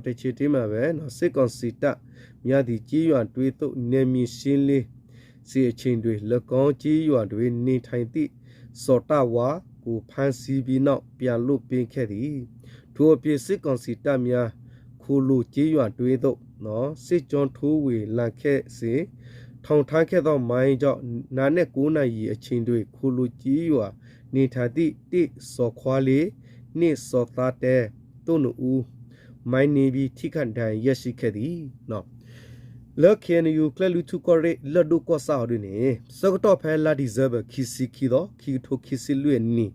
တစ်ချိန်တည်းမှာပဲ စစ်ကောင်စီတပ်များသည် ကျေးရွာတွင်းသို့ နယ်မြေရှင်းလင်းစစ်အချိန်တွင် လကောင်းကျေးရွာတွင်နေထိုင်သည့် စော်တဝါကို ဖမ်းဆီးပြီးနောက် ပြန်လွှတ်ပေးခဲ့သည်။ ထို့အပြင် စစ်ကောင်စီတပ်များ ခိုလူကျေးရွာတွင်းသို့ စစ်ကြောင်းထိုးဝင်လာခဲ့စဉ် ထောင်ထားခဲ့သောမိုင်းကြောင့် နံနက်ကိုးနာရီအချိန်တွင် ခိုလူကျေးရွာနေထိုင်သည့် တစ် စော်ခွါလေး နှင့် စော်သါတဲ တို့နှစ်ဦး မိုင်းနင်းပြီး ထိခိုက်ဒဏ်ရာရရှိခဲ့သည်. လၢ ခ့ၣ်အဲၣ်ယူၣ် ကျဲလုၢ်ထူၣ်ကီၢ်ရ့ၣ် လၢၢ်ဒိၣ်ကီၢ်ဆၣ်အီၤဒ်န့ၣ် ဆၢကတီၢ်ဖဲလါဒံၣ်စဲဘၢၣ် ခံဆံခံသီ ခံကထိခံဆံလွံၢ်အနံၤ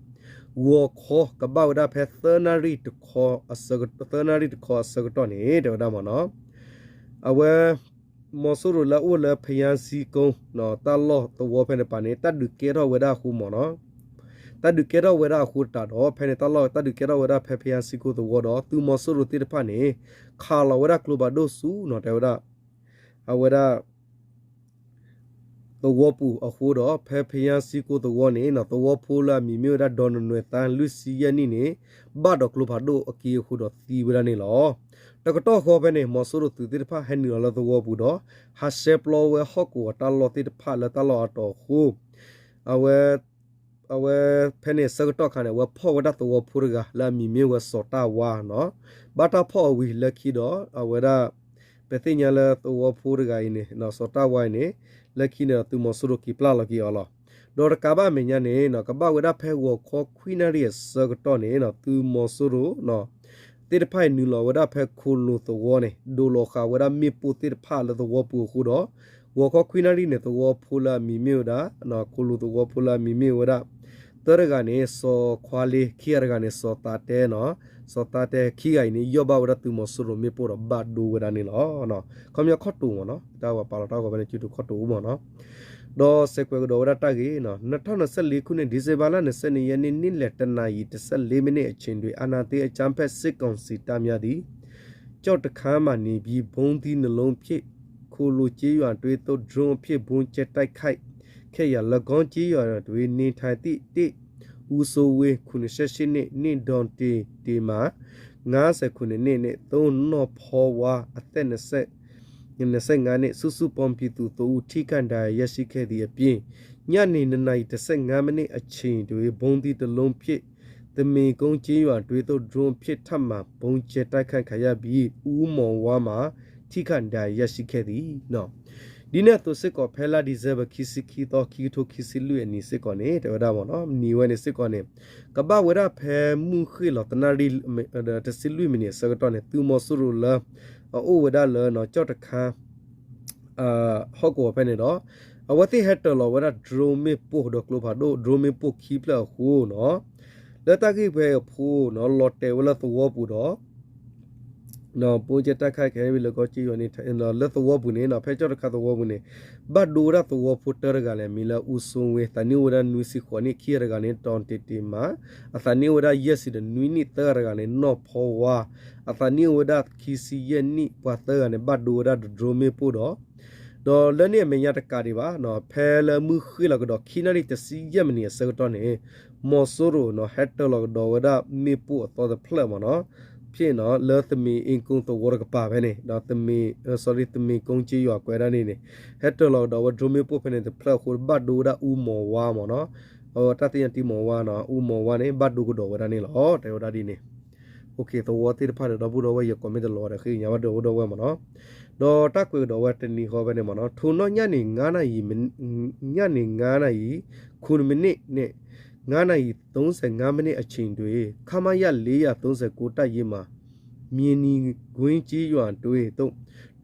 ဂီၤခီ ကဘၣ်ဝဲဒၣ်ဖဲ သၢနၣ်ရံၣ်တခီ သၢနၣ်ရံၣ်တခီအဆၢကတီၢ်န့ၣ် တဲဝဲဒၣ်မ့ၢ်နီၤ အဝဲ မီၤစိရိၤလၢအအိၣ်လၢ ဘုရားဇီးကုန်း တၢ်လီၢ်သဝီဖဲန့ၣ်တပၤန့ၣ် တၢ်ဒုးကဲထီၣ်ဝဲဒၣ်အဃိမ့ၢ်နီၤ တၢ်ဒုးကဲထီၣ်ဝဲဒၣ်အဃိသတးဒီး ဖဲန့ၣ်တၢ်လီၢ် တၢ်ဒုးကဲထီၣ်ဝဲဒၣ်ဖဲ ဘုရားဇီးကုန်း သဝီဒီး သုးမီၤစိရိၤသ့ၣ်တဖၣ်န့ၣ် ခးလီၤဝဲဒၣ်ကျိဖးဒိၣ်ဆူနီၤ တဲဝဲဒၣ် အဝဲဒၣ် သဝီပူၤအဃိဒီး ဖဲ ဘုရားဇီးကုန်း သဝီန့ၣ်နီၤ သဝီဖိလၢအမံၤမ့ၢ်ဝဲဒၣ် ဒေါ်နနွယ်သန်း လွံၢ်ဆံယဲၢ်နံၣ်န့ၣ် ဘၣ်ဒီးကျိဖးဒိၣ်အက့အဃိဒီးသံဝဲဒၣ်န့ၣ်လီၤ. တကတီၢ်ဃီဖဲန့ၣ် မီၤစိရိၤသုးသ့ၣ်တဖၣ်ဟဲနုာ်လီၤလၢသဝီပူၤဒီး ဟးရှဲပျီဝဲဟီၣ်ကဝီၤတၢ်လီၢ်သ့ၣ်တဖၣ်လၢတၢ်လီၢ်အတီၢ်အဃိ အဝဲ အဝဲဖဲန့ၣ်ဆၢကတီၢ်ခါန့ၣ် အဝဲဖီၣ်ဝဲဒၣ်သဝီဖိတဂၤလၢအမံၤမ့ၢ်ဝဲစီၤတၢ်ဝါနီၤ ဘၣ်တၢ်ဖီၣ်အဝံၤလၢခံဒီး အဝဲဒၣ် ပသ့ၣ်ညါလၢသဝီဖိတဂၤအံၤန့ၣ် စီၤတၢ်ဝါအံၤန့ၣ် လၢခံန့ၣ်ဒီးသုးမီၤစိရိၤက့ၤပျၢ်လီၤက့ၤအီၤလီၤ. ဒီးတကးဘၣ်အမဲာ်ညါန့ၣ် ကဘၣ်ဝဲဒၣ်ဖဲဂီၤခီခွံနၣ်ရံၣ်အဆၢကတီၢ်န့ၣ် သုးမီၤစိရိၤ သ့ၣ်တဖၣ်အံၤနုာ်လီၤဝဲဒၣ်ဖဲခိၣ်လိာ်သဝီန့ၣ် ဒိးလီၤဃာ်ဝဲဒၣ်မ့ၣ်ပိၢ်သ့ၣ်တဖၣ်လၢသဝီပူၤအဃိဒီး ဂီၤခီခွံနၣ်ရံၣ်န့ၣ် သဝီဖိလၢအမံၤမ့ၢ်ဝဲဒၣ် ခိၣ်လိာ်သဝီဖိလၢအမံၤမ့ၢ်ဝဲဒၣ် သၢတဂၤန့ၣ် စီၤခွါလ့ ခံဂၤတဂၤန့ၣ် စီၤသးတဲနီၤ စီၤသးတဲခံဂၤအံၤန့ၣ် ယီၢ်ဘၣ်ဝဲဒၣ်သုးမီၤစိရိၤမ့ၣ်ပိၢ်ဒီး ဘၣ်ဒိဝဲဒၣ်န့ၣ်လီၤ. ခီပညီခီၣ်တိၤမ့ၢ်နီၤ တၢ်ဝဲပာ်လီၤတၢ်ဂီၤဖဲန့ၣ် ကၠူတူၤခီၣ်တိၤမ့ၢ်နီၤ ဒီးစဲးကွဲးကဒီးဝဲဒၣ်တၢ်ဂ့ၢ်နီၤ နှစ်ထောင့်နှစ်ဆယ့်လေးခုနှစ် ဒီဇင်ဘာလ နှစ်ဆယ့်နှစ်ရက်နေ့ နေ့လယ် တစ်နာရီ တစ်ဆယ့်လေးမိနစ်အချိန်တွင် အာဏာသိမ်းအကြမ်းဖက်စစ်ကောင်စီတပ်များသည် ကျောက်တခန်းမှာနေပြီး ဗုံးသီးနှစ်လုံးဖြင့် ခိုလူကျေးရွာတွင်းသို့ ဒရုန်းအဖြစ် ဗုံးကြဲတိုက်ခိုက်ခဲ့ရာ လကောင်းကျေးရွာတွင် နေထိုင်သည့် တစ် ဦးစိုးဝင်း ခုနစ်ဆယ့်ရှစ်နှစ် နှင့် ဒေါ်တင်တင်မာ ငါးဆယ့်ခုနစ်နှစ်နှင့် သုံး နီၢ်ဖီဝါ အသက် နှစ်ဆယ့်ငါးနှစ် စုစုပေါင်း ပြည်သူသုံးဦး ထိခိုက်ဒဏ်ရာရရှိခဲ့သည့်အပြင် ညနေ နှစ်နာရီ တစ်ဆယ့်ငါးမိနစ်အချိန်တွင် ဗုံးသီးတစ်လုံးဖြင့် သမင်ကုန်းကျေးရွာတွင်းသို့ drone ဖြင့် ထပ်မံဗုံးကြဲတိုက်ခိုက်ခံရပြီး ဦးမောင်ဝါမှာ ထိခိုက်ဒဏ်ရာရရှိခဲ့သည်. ဒ်န့ၣ်အသိးစ့ၢ်ကီး ဖဲလါ December ခံဆံခံသီ ခံကထိခံဆံလွံၢ်အနံၤစ့ၢ်ကီးန့ၣ် တဲဝဲဒၣ်မ့ၢ်နီၤ နံၤဝဲန့ၣ်စ့ၢ်ကီးန့ၣ် ကဘၣ်ဝဲဒၣ်ဖဲမုၢ်ဃ့ၢ်လီၤသနၣ်ရံၣ် တဆံလွံၢ်မံးနံးအဆၢကတီၢ်န့ၣ် သုးမီၤစိရိၤလၢ အအိၣ်ဝဲဒၣ်လၢ ကၠီၣ်တခါ ဟီၣ်ကဝီၤဖဲန့ၣ်ဒီး အဝဲသ့ၣ်ဟဲတၢၤလီၤဝဲဒၣ် drone မ့ၣ်ပိၢ်ဒီးကျိဖးဒိၣ် drone မ့ၣ်ပိၢ်ခံဖျၢၣ်အဃိနီၤ လၢတၢ်ဂ့ၢ်ဖဲအံၤအဖီနီၤ လီၤတဲာ်ဝဲလၢသဝီပူၤဒီး ဗုံးကြဲတိုက်ခိုက်ခံရပြီး လၢကီၢ်ကၠ့ယွၤန့ၣ် လၢသဝီပူၤန့ၣ်နီၤ ဖဲကၠီၣ်တခါသဝီပူၤန့ၣ် ဘၣ်ဒိဝဲဒၣ်သဝီဖိတၢတဂၤလဲၣ် မံၤလၢအူစိဝ့ သးနံၣ်အိၣ်ဝဲဒၣ်နွံဆံဃိးနံၣ် ခံဂၤတဂၤန့ၣ် တီၤတ့ၢ်တ့ၢ်မး အသးနံၣ်အိၣ်ဝဲဒၣ်ယဲၢ်ဆံဒီးနွံနံၣ် သၢဂၤတဂၤန့ၣ် နီၢ်ဖီဝါ အသးနံၣ်အိၣ်ဝဲဒၣ်ခံဆံယဲၢ်နံၣ် ပှၤသၢဂၤန့ၣ် ဘၣ်ဒိဝဲဒၣ်ဒီး drone မ့ၣ်ပိၢ်ဒီး ဒီးလၢန့ၣ်အမဲာ်ညါတကးဒံးဘၣ် ဖဲလၢမုၢ်ဃ့ၢ်လီၤကဒီး ခံနၣ်ရံၣ်တဆံယဲၢ်မံးနံးအဆၢကတီၢ်န့ၣ် မီၤစိရိၤနီၤ ဟဲတၢၤလီၤကဒီးဝဲဒၣ်မ့ၣ်ပိၢ်အသီတဖျၢၣ်မ့ၢ်နီၤ ဖဲနီၤ လၢသမံၤအ့ကိသဝီတကပၤဖဲန့ၣ် ဒီးသမံၤ sorry သမံၤကိကၠ့ယွၤကွဲးဒၣ်န့ၣ်န့ၣ် ဟဲတၢၤလီၤကဒီးဝဲ drone မ့ၣ်ပိၢ်ဖဲန့ၣ်တဖျၢၣ်အဃိ ဘၣ်ဒိဝဲဒၣ်အူမီၤဝါမ့ၢ်နီၤ အဝဲတၢ်သ့ၣ်ညါတံၢ်မီၤဝါနီၤ အူမီၤဝါန့ၣ် ဘၣ်ဒိကဒီးဝဲဒၣ်န့ၣ်လီၤ တဲဝဲဒၣ်ဒ်န့ၣ် သဝီသ့ၣ်တဖၣ်ဒီး ဒီပုၢ်ဒီဝဲၢ် ယကိးမ့ၢ်တလီၤဒီး ဃ့ကညးဘၣ်ဒီပုၢ်ဒီဝဲၢ်မ့ၢ်နီၤ ဒီးတၢ်ကွဲးကဒီးဝဲတနံၤဃီဖဲန့ၣ်မ့ၢ်နီၤ ထို့နောက် ညနေငါးနာရီ ညနေငါးနာရီ ခုနစ်မိနစ်နှင့် ငါးနာရီ သုံးဆယ့်ငါးမိနစ်အချိန်တွင် ခမရ လေးရာသုံးဆယ့်ကိုး တပ်ရင်းမှ မြေနီကုန်းကျေးရွာတွင်းသို့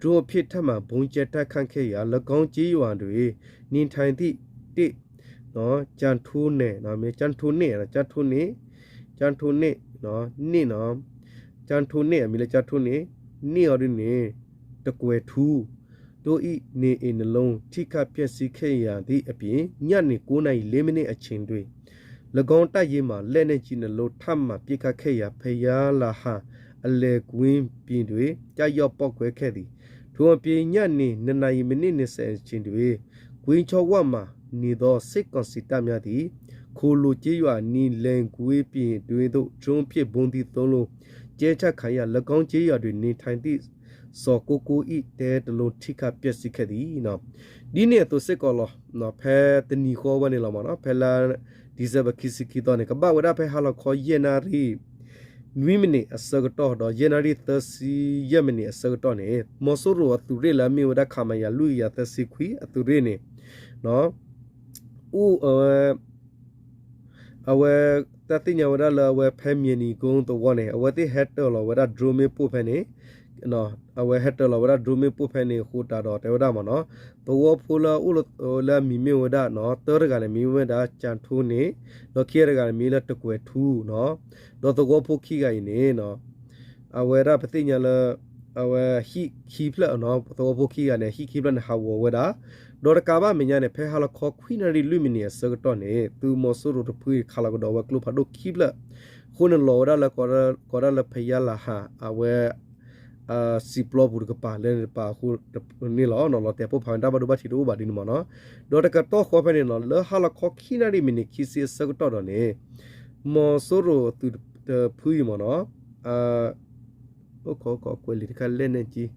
drone ဖြင့် ထပ်မံဗုံးကြဲတိုက်ခိုက်ခဲ့ရာ ၎င်းကျေးရွာတွင် နေထိုင်သည့် တစ် ကျန်ထိုးနယ် ကျန်ထိုးနယ် ကျန်ထိုးနယ် ကျန်ထိုးနယ် နှစ် ကျန်ထိုးနယ် အမံၤလၢ ကျန်ထိုးနယ် နှစ် အီၤဒ်န့ၣ် တကွဲၤထူး တို့၏ နေအိမ်နှစ်လုံး ထိခိုက်ပျက်စီးခဲ့ရသည့်အပြင် ညနေ ကိုးနာရီ လေးမိနစ် အချိန်တွင် ၎င်းတပ်ရင်းမှ လက်နက်ကြီးနှစ်လုံး ထပ်မံပစ်ခတ်ခဲ့ရာ ဘုရားလဟန် အလယ်ကွင်းပြင်တွင် ကျရောက်ပေါက်ကွဲခဲ့သည်. ထို့အပြင် ညနေ နှစ်နာရီ မိနစ် နှစ်ဆယ့် အချိန်တွင် ကွင်းချောင်းဝမှာ နေသော စစ်ကောင်စီတပ်များသည် ခိုလိုကျေးရွာအနီး လယ်ကွင်းပြင်တွင်းသို့ drone ဖြင့် ဗုံးသီးသုံးလုံး ကြဲချခံရ ၎င်းကျေးရွာတွင် နေထိုင်သည့် စီၤကိုကို ၏ တဲတစ်လုံး ထိခိုက်ပျက်စီးခဲ့သည်. ဒ်န့ၣ်အသိးစ့ၢ်ကီးလီၤ. ဖဲတနံၤဃီဝဲန့ၣ်လီၤမ့ၢ်နီၤ, ဖဲလါ December ခံဆံခံသီန့ၣ် ကဘၣ်ဝဲဒၣ်ဖဲဟါလီၤခီ ယဲၢ်နၣ်ရံၣ် နွံမံးနံးအဆၢကတီၢ် ဒီးယဲၢ်နၣ်ရံၣ် သၢဆံယဲၢ်မံးနံးအဆၢကတီၢ်န့ၣ် မီၤစိရိၤအသုးရ့ၣ်လၢအမ့ၢ်ဝဲဒၣ် ခမရ လွံၢ်ကယၤသၢဆံခွံ အသုးရ့ၣ်န့ၣ် အိၣ် အဝဲ တၢ်သ့ၣ်ညါဝဲဒၣ်လၢအဝဲဖဲ မြေနီကုန်း သဝီန့ၣ် အဝဲသ့ၣ်ဟဲတၢၤလီၤဝဲဒၣ် drone မ့ၣ်ပိၢ်ဖဲန့ၣ် အဝဲဟဲတၢၤလီၤဝဲဒၣ် drone မ့ၣ်ပိၢ်ဖဲန့ၣ်အဃိသတးဒီး တဲဝဲဒၣ်မ့ၢ်နီၤ, သဝီဖိလၢအအိၣ်လၢအမံၤမ့ၢ်ဝဲဒၣ် တၢတဂၤန့ၣ် မံၤမ့ၢ်ဝဲဒၣ် ကၠၣ်ထိန့ၣ် ဒီးခံဂၤတဂၤန့ၣ် မံၤလၢတကွဲၤထူနီၤ, ဒီးသဝီဖိခံဂၤအံၤန့ၣ် အဝဲဒၣ်ပသ့ၣ်ညါလၢ အဝဲဟံၣ်ခံဖျၢၣ်နီၤ, သဝီဖိခံဂၤန့ၣ် ဟံၣ်ခံဖျၢၣ်န့ၣ် ဟးဂီၤဝဲဒၣ်, ဒီးတကးဘၣ်မဲာ်ညါန့ၣ် ဖဲဟါလီၤခီခွံနၣ်ရံၣ်လွံၢ်မံးနံးအဆၢကတီၢ်န့ၣ် သုးမီၤစိရိၤတဖုခးလီၤကဒီးဝဲကျိဖးဒိၣ်ခံဖျၢၣ်, အဃိန့ၣ်လီၤဝဲဒၣ်လၢ ကိးဒၣ်လၢ ဖယါလၤဟၣ် အဝဲ စံာ်ပျီပူၤတကပၤလၢန့ၣ်တပၤအဃိန့ၣ်လီၤ. လီၤတဲာ်ပိၢ်ဖးဝဲတၢ်ဘၣ်ဒိဘၣ်ထံးတအိၣ်ဘၣ်ဒ်န့ၣ်မ့ၢ်နီၤ, ဒီးတကတီၢ်ဃီဖဲန့ၣ်နီၤ လၢဟါလီၤခီခံနၣ်ရံၣ်မံးနံးခံဆံအဆၢကတီၢ်ဒီးန့ၣ် မီၤစိရိၤအသုးတဖုအံၤမ့ၢ်နီၤ အိၣ်ခိးခိးကွဲးလံာ်တခါလဲၣ်န့ၣ်က့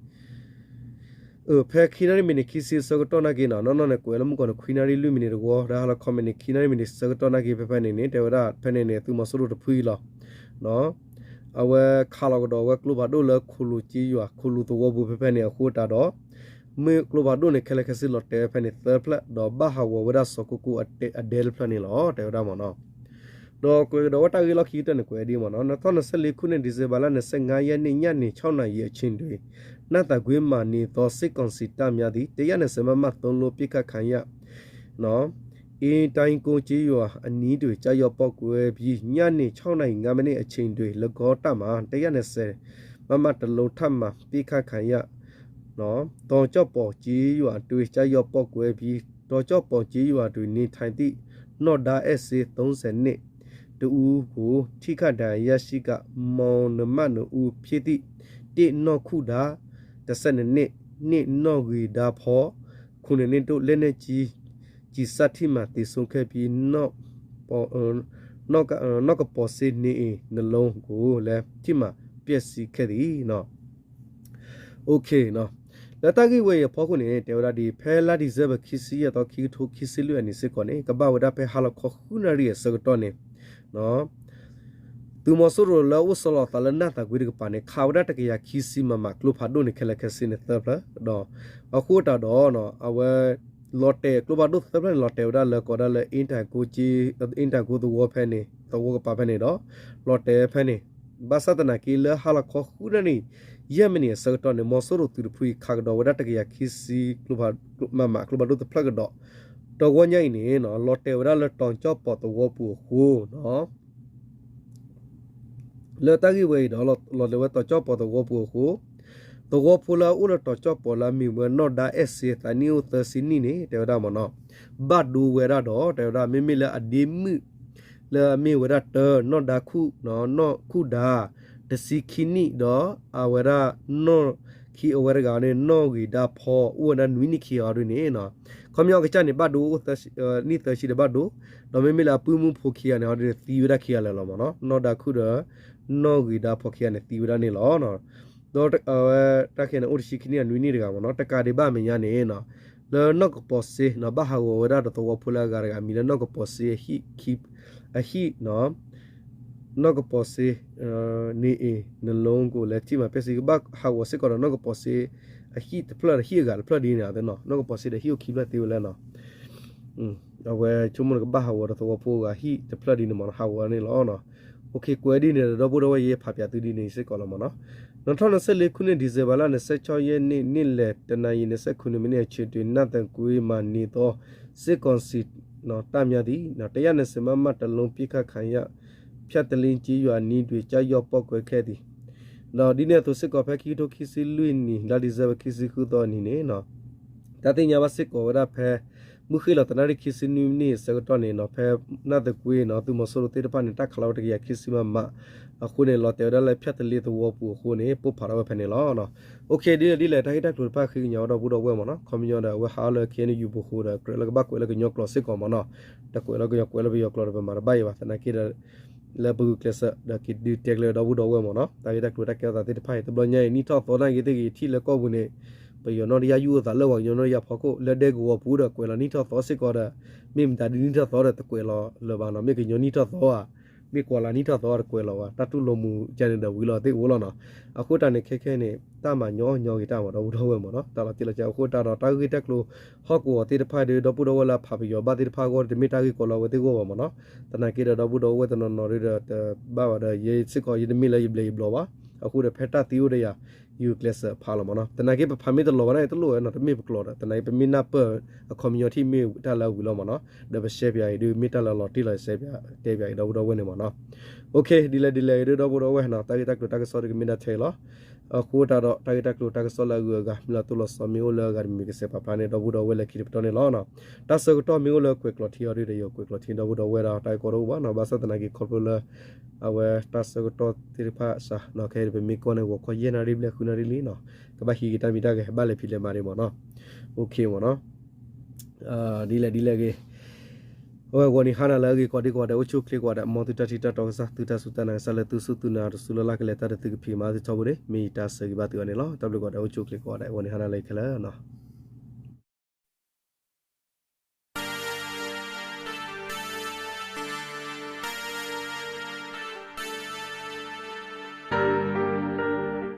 ဖဲခံနၣ်ရံၣ်မံးနံးခံဆံအဆၢကတီၢ်နာ်က့နီၤ နီၢ်နီၢ်န့ၣ် ကွဲးလၢမုၢ်ကီၢ်န့ၣ် ခွံနၣ်ရံၣ်လွံၢ်မံးနံးတဝီ ဒီးဟါလီၤခီမံးနံးခံနၣ်ရံၣ်မံးနံးဆၢကတီၢ်နာ်က့ ဖဲဖဲန့ၣ်န့ၣ် တဲဝဲဒၣ်ဖဲန့ၣ်န့ၣ် သုးမီၤစိရိၤတဖုအံၤလီၤ. အဝဲခးလီၤကဒီးဝဲကျိဖးဒိၣ်လၢခိၣ်လိၤက့ယွၤ ခိၣ်လိၤသဝီပူၤဖဲဖဲန့ၣ်အဃိသတးဒီး မ့ၢ်ကျိဖးဒိၣ်န့ၣ် ခဲလၢာ်ခဲဆ့လီၤတဲာ်ဝဲဖဲန့ၣ်သၢဖျၢၣ် ဒီးဘၣ်ဟးဂီၤဝဲဒၣ်စီၤကိကိအဒဲတဖျၢၣ်န့ၣ်လီၤ တဲဝဲဒၣ်မ့ၢ်နီၤ. ဒီးကွဲးကဒီးဝဲတၢ်ဂ့ၢ်လီၢ်ခံကတၢၢ်န့ၣ် ကွဲးဒ်မ့ၢ်နီၤ နှစ်ထောင့်နှစ်ဆယ့်လေးခုနှစ် ဒီဇင်ဘာလ နှစ်ဆယ့်ငါးရက်နေ့ ညနေ ခြောက်နာရီအချိန်တွင် နတ်သံကွင်းမှာ နေသော စစ်ကောင်စီတပ်များသည် တစ်ရာနှစ်ဆယ် မမ သုံးလုံး ပစ်ခတ်ခံရ အင်းတိုင်းကုန်းကျေးရွာအနီးတွင် ကျရောက်ပေါက်ကွဲပြီး ညနေ ခြောက်နာရီ ငါးမိနစ်အချိန်တွင် ၎င်းတပ်မှ တစ်ရာနှစ်ဆယ် မမ တစ်လုံး ထပ်မံပစ်ခတ်ခံရ တောင်ကျောက်ပေါ်ကျေးရွာတွင် ကျရောက်ပေါက်ကွဲပြီး တောင်ကျောက်ပေါ်ကျေးရွာတွင် နေထိုင်သည့် နီၢ်ဒါအဲၣ်စ့ သုံးဆယ်နှစ် တစ်ဦးကို ထိခိုက်ဒဏ်ရာရရှိက မောင်နှမနှစ်ဦးဖြစ်သည့် တစ် နီၢ်ခူဒါ တစ်ဆယ့်နှစ်နှစ် နှစ် နီၢ်ဂ့ၤဒါဖီ ခုနစ်နှစ်တို့ လက်နက်ကြီး ကျည်စထိမှန် သေဆုံးခဲ့ပြီး နောက် နောက် နောက် ကပီၤစ့ နေအိမ်နှစ်လုံးကိုလည်း ထိမှန် ပျဲၢ်စံခဲသ့ၣ် လၢတၢ်ဂ့ၢ်ဝဲအံၤအဖီခိၣ်န့ၣ် တဲဝဲဒၣ်ဒ် ဖဲလါဒံၣ်စဲဘၢၣ် ခံဆံယဲၢ်သီ ခံကထိခံဆံလွံၢ်အနံၣ်စ့ၢ်ကီးန့ၣ် ကဘၣ်ဝဲဒၣ်ဖဲဟါလီၤခီဃုနၣ်ရံၣ်အဆၢကတီၢ်န့ၣ် သုးမီၤစိရိၤလၢအအိၣ်ဆီလီၤအသးလၢနၢ်သးကွ့တကပၤန့ၣ် ခးဝဲဒၣ်တကယၤခံဆံ မမ ကျိဖးဒိၣ်န့ၣ် ခဲလၢာ်ခဲဆ့န့ၣ်သၢဖျၢၣ် ဒီးအဃိသတးဒီး အဝဲ လီၤတဲာ်ကျိဖးဒိၣ်သၢဖျၢၣ်န့ၣ် လီၤတဲာ်ဝဲဒၣ်လၢကိးဒၣ်လၢ အ့တၢ်ကိသဝီဖဲန့ၣ် သဝီကပၤဖဲန့ၣ်ဒီး လီၤတဲာ်ဝဲဖဲန့ၣ် ဘၣ်ဆၣ်သနာ်က့လၢဟါလီၤခီဃုနၣ်ရံၣ် ယဲၢ်မံးနံးအဆၢကတီၢ်န့ၣ် မီၤစိရိၤသုးတဖုအံၤ ခးကဒီးဝဲဒၣ်တကယၤခံဆံ မမ ကျိဖးဒိၣ်တဖျၢၣ်ကဒီး တဝီညါအံၤန့ၣ် လီၤတဲာ်ဝဲဒၣ်လၢတီၤကၠီၣ်ပီၤသဝီပူၤအဃိ လၢတၢ်ဂ့ၢ်ဝဲအံၤဒီး လီၤတဲာ်ဝဲတီၤကၠီၣ်ပီၤသဝီပူၤအဃိ သဝီဖိလၢအအိၣ်လၢတီၤကၠီၣ်ပီၤလၢအမ့ၢ်ဝဲနီၢ်ဒါအဲၣ်စ့ သးနံၣ်အိၣ်သၢဆံနံၣ်န့ၣ် တဲဝဲဒၣ်မ့ၢ်နီၤ ဘၣ်ဒိဝဲဒၣ်ဒီး တဲဝဲဒၣ် မ့မ့ၢ်လၢအဒ့မုၣ် လၢအမ့ၢ်ဝဲဒၣ်တၢ နီၢ်ဒါခူၣ် နီၢ်ခူၣ်ဒါ တဆံခံနံၣ်ဒီး အဝဲဒၣ် နီၢ်ခံအဝဲတဂၤန့ၣ် နီၢ်ဂ့ၤဒါဖီ အိၣ်ဝဲဒၣ်နွံနံၣ်ခံဂၤအီၤဒ်န့ၣ် ခီပညီအကစၢ်န့ၣ် ဘၣ်ဒိအိၣ် နံၣ်သၢဆံဒီးဘၣ်ဒိ ဒီးမ့မ့ၢ်လၢအပုၢ်မုၣ်ဖိခံဂၤန့ၣ် အီၤဒ်န့ၣ် သံဝဲဒၣ်ခံဂၤလၢာ်လီၤမ့ၢ်နီၤ နီၢ်ဒါခူၣ်ဒီး နီၢ်ဂ့ၤဒါဖီခံဂၤန့ၣ် သံဝဲဒၣ်န့ၣ်လီၤ. ဒီးအဝဲတၢ်ခံဂၤန့ၣ် အိၣ်တဆံခံနံၣ်အနွံနံၣ်တဂၤမ့ၢ်နီၤ တကးဒံးဘၣ်အမဲာ်ညါန့ၣ် လၢနီၢ်ကပီၤစ့ ဘၣ်ဟးဂီၤဝဲဒၣ်ဒီးသဝီဖိလၢအဂၤတဂၤ မံၤလၢနီၢ်ကပီၤစ့ အဟံၣ် နီၢ်ကပီၤစ့ နေအိမ်နှစ်လုံးကိုလည်း ထိမှန်ပျက်စီး ကဘၣ်ဟးဂီၤစ့ၢ်ကီးဒီးနီၢ်ကပီၤစ့ အဟံၣ်တဖျၢၣ်ဒီးဟံၣ်အဂၤတဖျၢၣ်ဒ်န့ၣ် နီၢ်ကပီၤစ့ဒီးဟံၣ်အိၣ်ခံဖျၢၣ်သ့ဝဲလၢနီၤ အဝဲဆိကမိၣ်ကဘၣ်ဟးဂီၤဒီးသဝီဖိအဂၤဟံၣ်တဖျၢၣ်ဒ်န့ၣ်မ့ၢ်နီၤ ဟးဂီၤန့ၣ်လီၤ. ကွဲးဒ်န့ၣ်ဒီး ဒီပုၢ်ဒီဝဲၢ် ယဲဖးပၠးသုဒ်န့ၣ်စ့ၢ်ကီးလီၤမ့ၢ်နီၤ. နှစ်ထောင့်နှစ်ဆယ့်လေးခုနှစ် ဒီဇင်ဘာလ နှစ်ဆယ့်ခြောက်ရက်နေ့ နေ့လယ် တစ်နာရီ နှစ်ဆယ့်ခုနှစ်မိနစ်အချိန်တွင် နၢ်သကွေးမှာနေသော စစ်ကောင်စီတပ်များသည် တစ်ရာနှစ်ဆယ့် မမ တစ်လုံး ပစ်ခတ်ခံရ ဖြတ်သလင်းကျေးရွာအနီးတွင် ကျရောက်ပေါက်ကွဲခဲ့သည်. ဒီးဒ်န့ၣ်အသိးစ့ၢ်ကီး ဖဲခံကထိခံဆံလွံၢ်နံၣ် လါဒံၣ်စဲဘၢၣ် ခံဆံဃုသီအနံၤန့ၣ် တၢ်သ့ၣ်ညါဘၣ်စ့ၢ်ကီးဝဲဒၣ်ဖဲ မုၢ်ဃ့ၢ်လီၤသးနၣ်ရံၣ်ခံဆံနွံမံးနံးအဆၢကတီၢ်န့ၣ်နီၤ ဖဲနၢ်သကွ့နီၤ သုးမီၤစိရိၤသ့ၣ်တဖၣ်န့ၣ် တၢ်ခးလီၤဝဲတကယၤခံဆံမမ အဃိန့ၣ် လီၤတဲာ်ဝဲဒၣ်လၢ ဖြတ်သလင်းသဝီပူၤအဃိန့ၣ် ပိၢ်ဖးထီၣ်ဝဲဖဲန့ၣ်လီၤ. အိၣ်ခ့ ဒ်လဲၣ်ဒ်လဲၣ် တၢ်ဂ့ၢ်တၢ်ကျိၤတဖၣ်ဃ့ကညးဝဲဒီပုၢ်ဒီဝဲၢ်မ့ၢ်နီၤ ခီပညီဒီး အဝဲဟးအီၤလၢ ခ့ၣ်အဲၣ်ယူၣ်ပူၤအဃိဒီး ကြၢးလၢကဘၣ်ကွဲးလၢကညီကျိာ်စ့ၢ်ကီးမ့ၢ်နီၤ တကွဲးလၢကညီ ကွဲးလၢပယီၤကျိာ်ဒီးပမၤတဘၣ်အံၤဘၣ် သနာ်က့ဒီး လၢပဂုာ်ကျဲးစၢးဒီးက့ၤဒုးတဲကျဲဒီပုၢ်ဒီဝဲၢ်မ့ၢ်နီၤ တၢ်ဂ့ၢ်တၢ်ကျိၤတၢ်ကဲထီၣ်သးသ့ၣ်တဖၣ်အံၤ တဘျီညါအံၤ နံၣ်ထီၣ်သီနာ်က့သ့ၣ်ဂ့ၤ ထံၣ်လၢကီၢ်ပူၤန့ၣ် ပယီၤနီၣ်တယၢ်ယူၢ်အသးလၢပှၤကညီနီၣ်တယၢ်ဖီခိၣ် လၢဒဲကဝီၤပူၤဒီးကွဲးလီၤနံၣ်ထီၣ်သီစ့ၢ်ကီးဒီး မ့ၢ်မတၤဒ်နံၣ်ထီၣ်သီဒီး တကွဲးလီၤလၢၤဘၣ်နီၤ မ့ၢ်ကညီနံၣ်ထီၣ်သီဧါ မ့ၢ်ကွၢ်လၢ်နံၣ်ထီၣ်သီတကွဲးလီၤဘၣ် တၢ်တူၢ်လိာ်မုာ်ကန့ၣ်ဒီးဝံၤလီၤသ့ၣ်အိၣ်လီၤနီၤ အဃိတၢ်န့ၣ်ခဲခဲန့ၣ် တၢ်မၤညီညီက့ၤတၢ်မ့ၢ်ဒီပုၢ်ဒီဝဲၢ်မ့ၢ်နီၤ တၢ်လီၤတံၢ်လီၤဆဲးအဃိတၢ်ဒီး တၢ်ဂ့ၢ်တၢ်ကျိၤ ဟီၣ်ကဝီၤသ့ၣ်တဖၣ်ဒီး ဒီပုၢ်ဒီဝဲၢ်လၢအဖးပယီၤဘၣ်သ့ၣ်တဖၣ်အဂီၢ် တမ့ၢ်တၢ်ဂ့ၢ်ကီလီၤဝဲသ့ၣ်အဂီၢ်ဘၣ်မ့ၢ်နီၤ သနာ်က့ဒီး ဒီပုၢ်ဒီဝဲၢ်တနီၤနီၤဒီး တဘၣ်ဘၣ်ဒီး ယဲစ့ၢ်ကီးယတမ့ၢ်လၢယဘျဲးယဘျီဘၣ် အဃိဒီးဖဲတၢ်သံအိၣ်ဒီးယၤ ယုာ်ကျဲးစၢးဖးလီၤမ့ၢ်နီၤ သနာ်က့ပဖးမ့ၢ်တလီၤဘၣ်န့ၣ် တလိၣ်ဝဲနီၤ တမ့ၢ်ပကျိာ်ဒီး သနာ်က့ပမ့ၢ်နၢ်ပၢၢ်အခီပညီထံၣ်မ့ၢ်တၢ်လၢအဝံၤလီၤမ့ၢ်နီၤ ဒီးပရှဲပၠးအံၤဒုးမ့ၢ်တၢ်လၢလီၤတံၢ်လီၤဆဲးပၠးတဲပၠးအံၤဒီပုၢ်ဒီဝဲၢ်န့ၣ်မ့ၢ်နီၤ အိၣ်ခ့ ဒ်လဲၣ်ဒ်လဲၣ်အံၤဒုးဒီပုၢ်ဒီဝဲၢ်နီၤ တၢ်ဂ့ၢ်တၢ်ကျိၤတၢ်ကစီၣ်ဒုးကမ့ၢ်ဒၣ်ထဲအံၤလီၤ အဃိတၢ်ဒီး တၢ်ဂ့ၢ်တၢ်ကျိၤတၢ်ကစီၣ်လၢအဂုၤအဂၤ မ့ၢ်လီၤတိၢ်လီၤဆီမ့ၢ်အိၣ်လၢအဂၤတမံၤကစဲးပာ်ဖျါန့ၣ် ဒီပုၢ်ဒီဝဲၢ်လၢခံတပတီၢ်န့ၣ်လီၤ. တၢ်ဆၢကတီၢ်မ့ၢ်အိၣ်လၢကွဲးကျိာ်ထံအီၤဒုးဒီး ယကွဲးကျိာ်ထံဒီပုၢ်ဒီဝဲၢ်ဒီး တၢ်ဂ့ၢ်ကီတအိၣ်ဘၣ်နီၤ ဘၣ်ဆၣ်သနာ်က့ခီဖျိလၢ အဝဲတၢ်ဆၢကတီၢ်သ့ၣ်တဖၣ်စး ခဲအံၤပမ့ၢ်ကွၢ်န့ၣ် ဂီၤခီယဲၢ်နၣ်ရံၣ်ဘျဲၣ်ဃုနၣ်ရံၣ်လံနီၤ ကဘၣ်ဟံးက့ၤတၢ်မံၤတၢ်ဂဲၤ ဘၣ်လဲၤဖံးလဲၤမၤဒံးမ့ၢ်နီၤ အိၣ်ခ့မ့ၢ်နီၤ ဒ်လဲၣ်ဒ်လဲၣ်ဂ့ၤ အဝဲဂီၤနံၤဟါနၤလၢအဂ့ၤ ကိးဒံကိးဂၤဒဲး အိၣ်ဆူၣ်အိၣ်ချ့ကိးဂၤဒဲး မ်သုတၢ်ထံၣ်တၢ်တီကစၢ် သုတၢ်စူၢ်တၢ်နာ်ကစၢ်လၢသုစူၢ်သုနာ်တစူၢ်လၢ်လၢ်ကလဲၤတၢ်ဒီးသုကဖံးကမၤသုထီဘိန့ၣ် မ့ၢ်ယတၢ်ဆၢဂ့ၤဘၣ်သုအီၤန့ၣ်လီၤ. တၢ်ဘျုးကိးဂၤဒဲး အိၣ်ဆူၣ်အိၣ်ချ့ကိးဂၤဒဲး ဂီၤနံၤဟါနၤလၢအဂ့ၤခဲလၢာ်နီၤ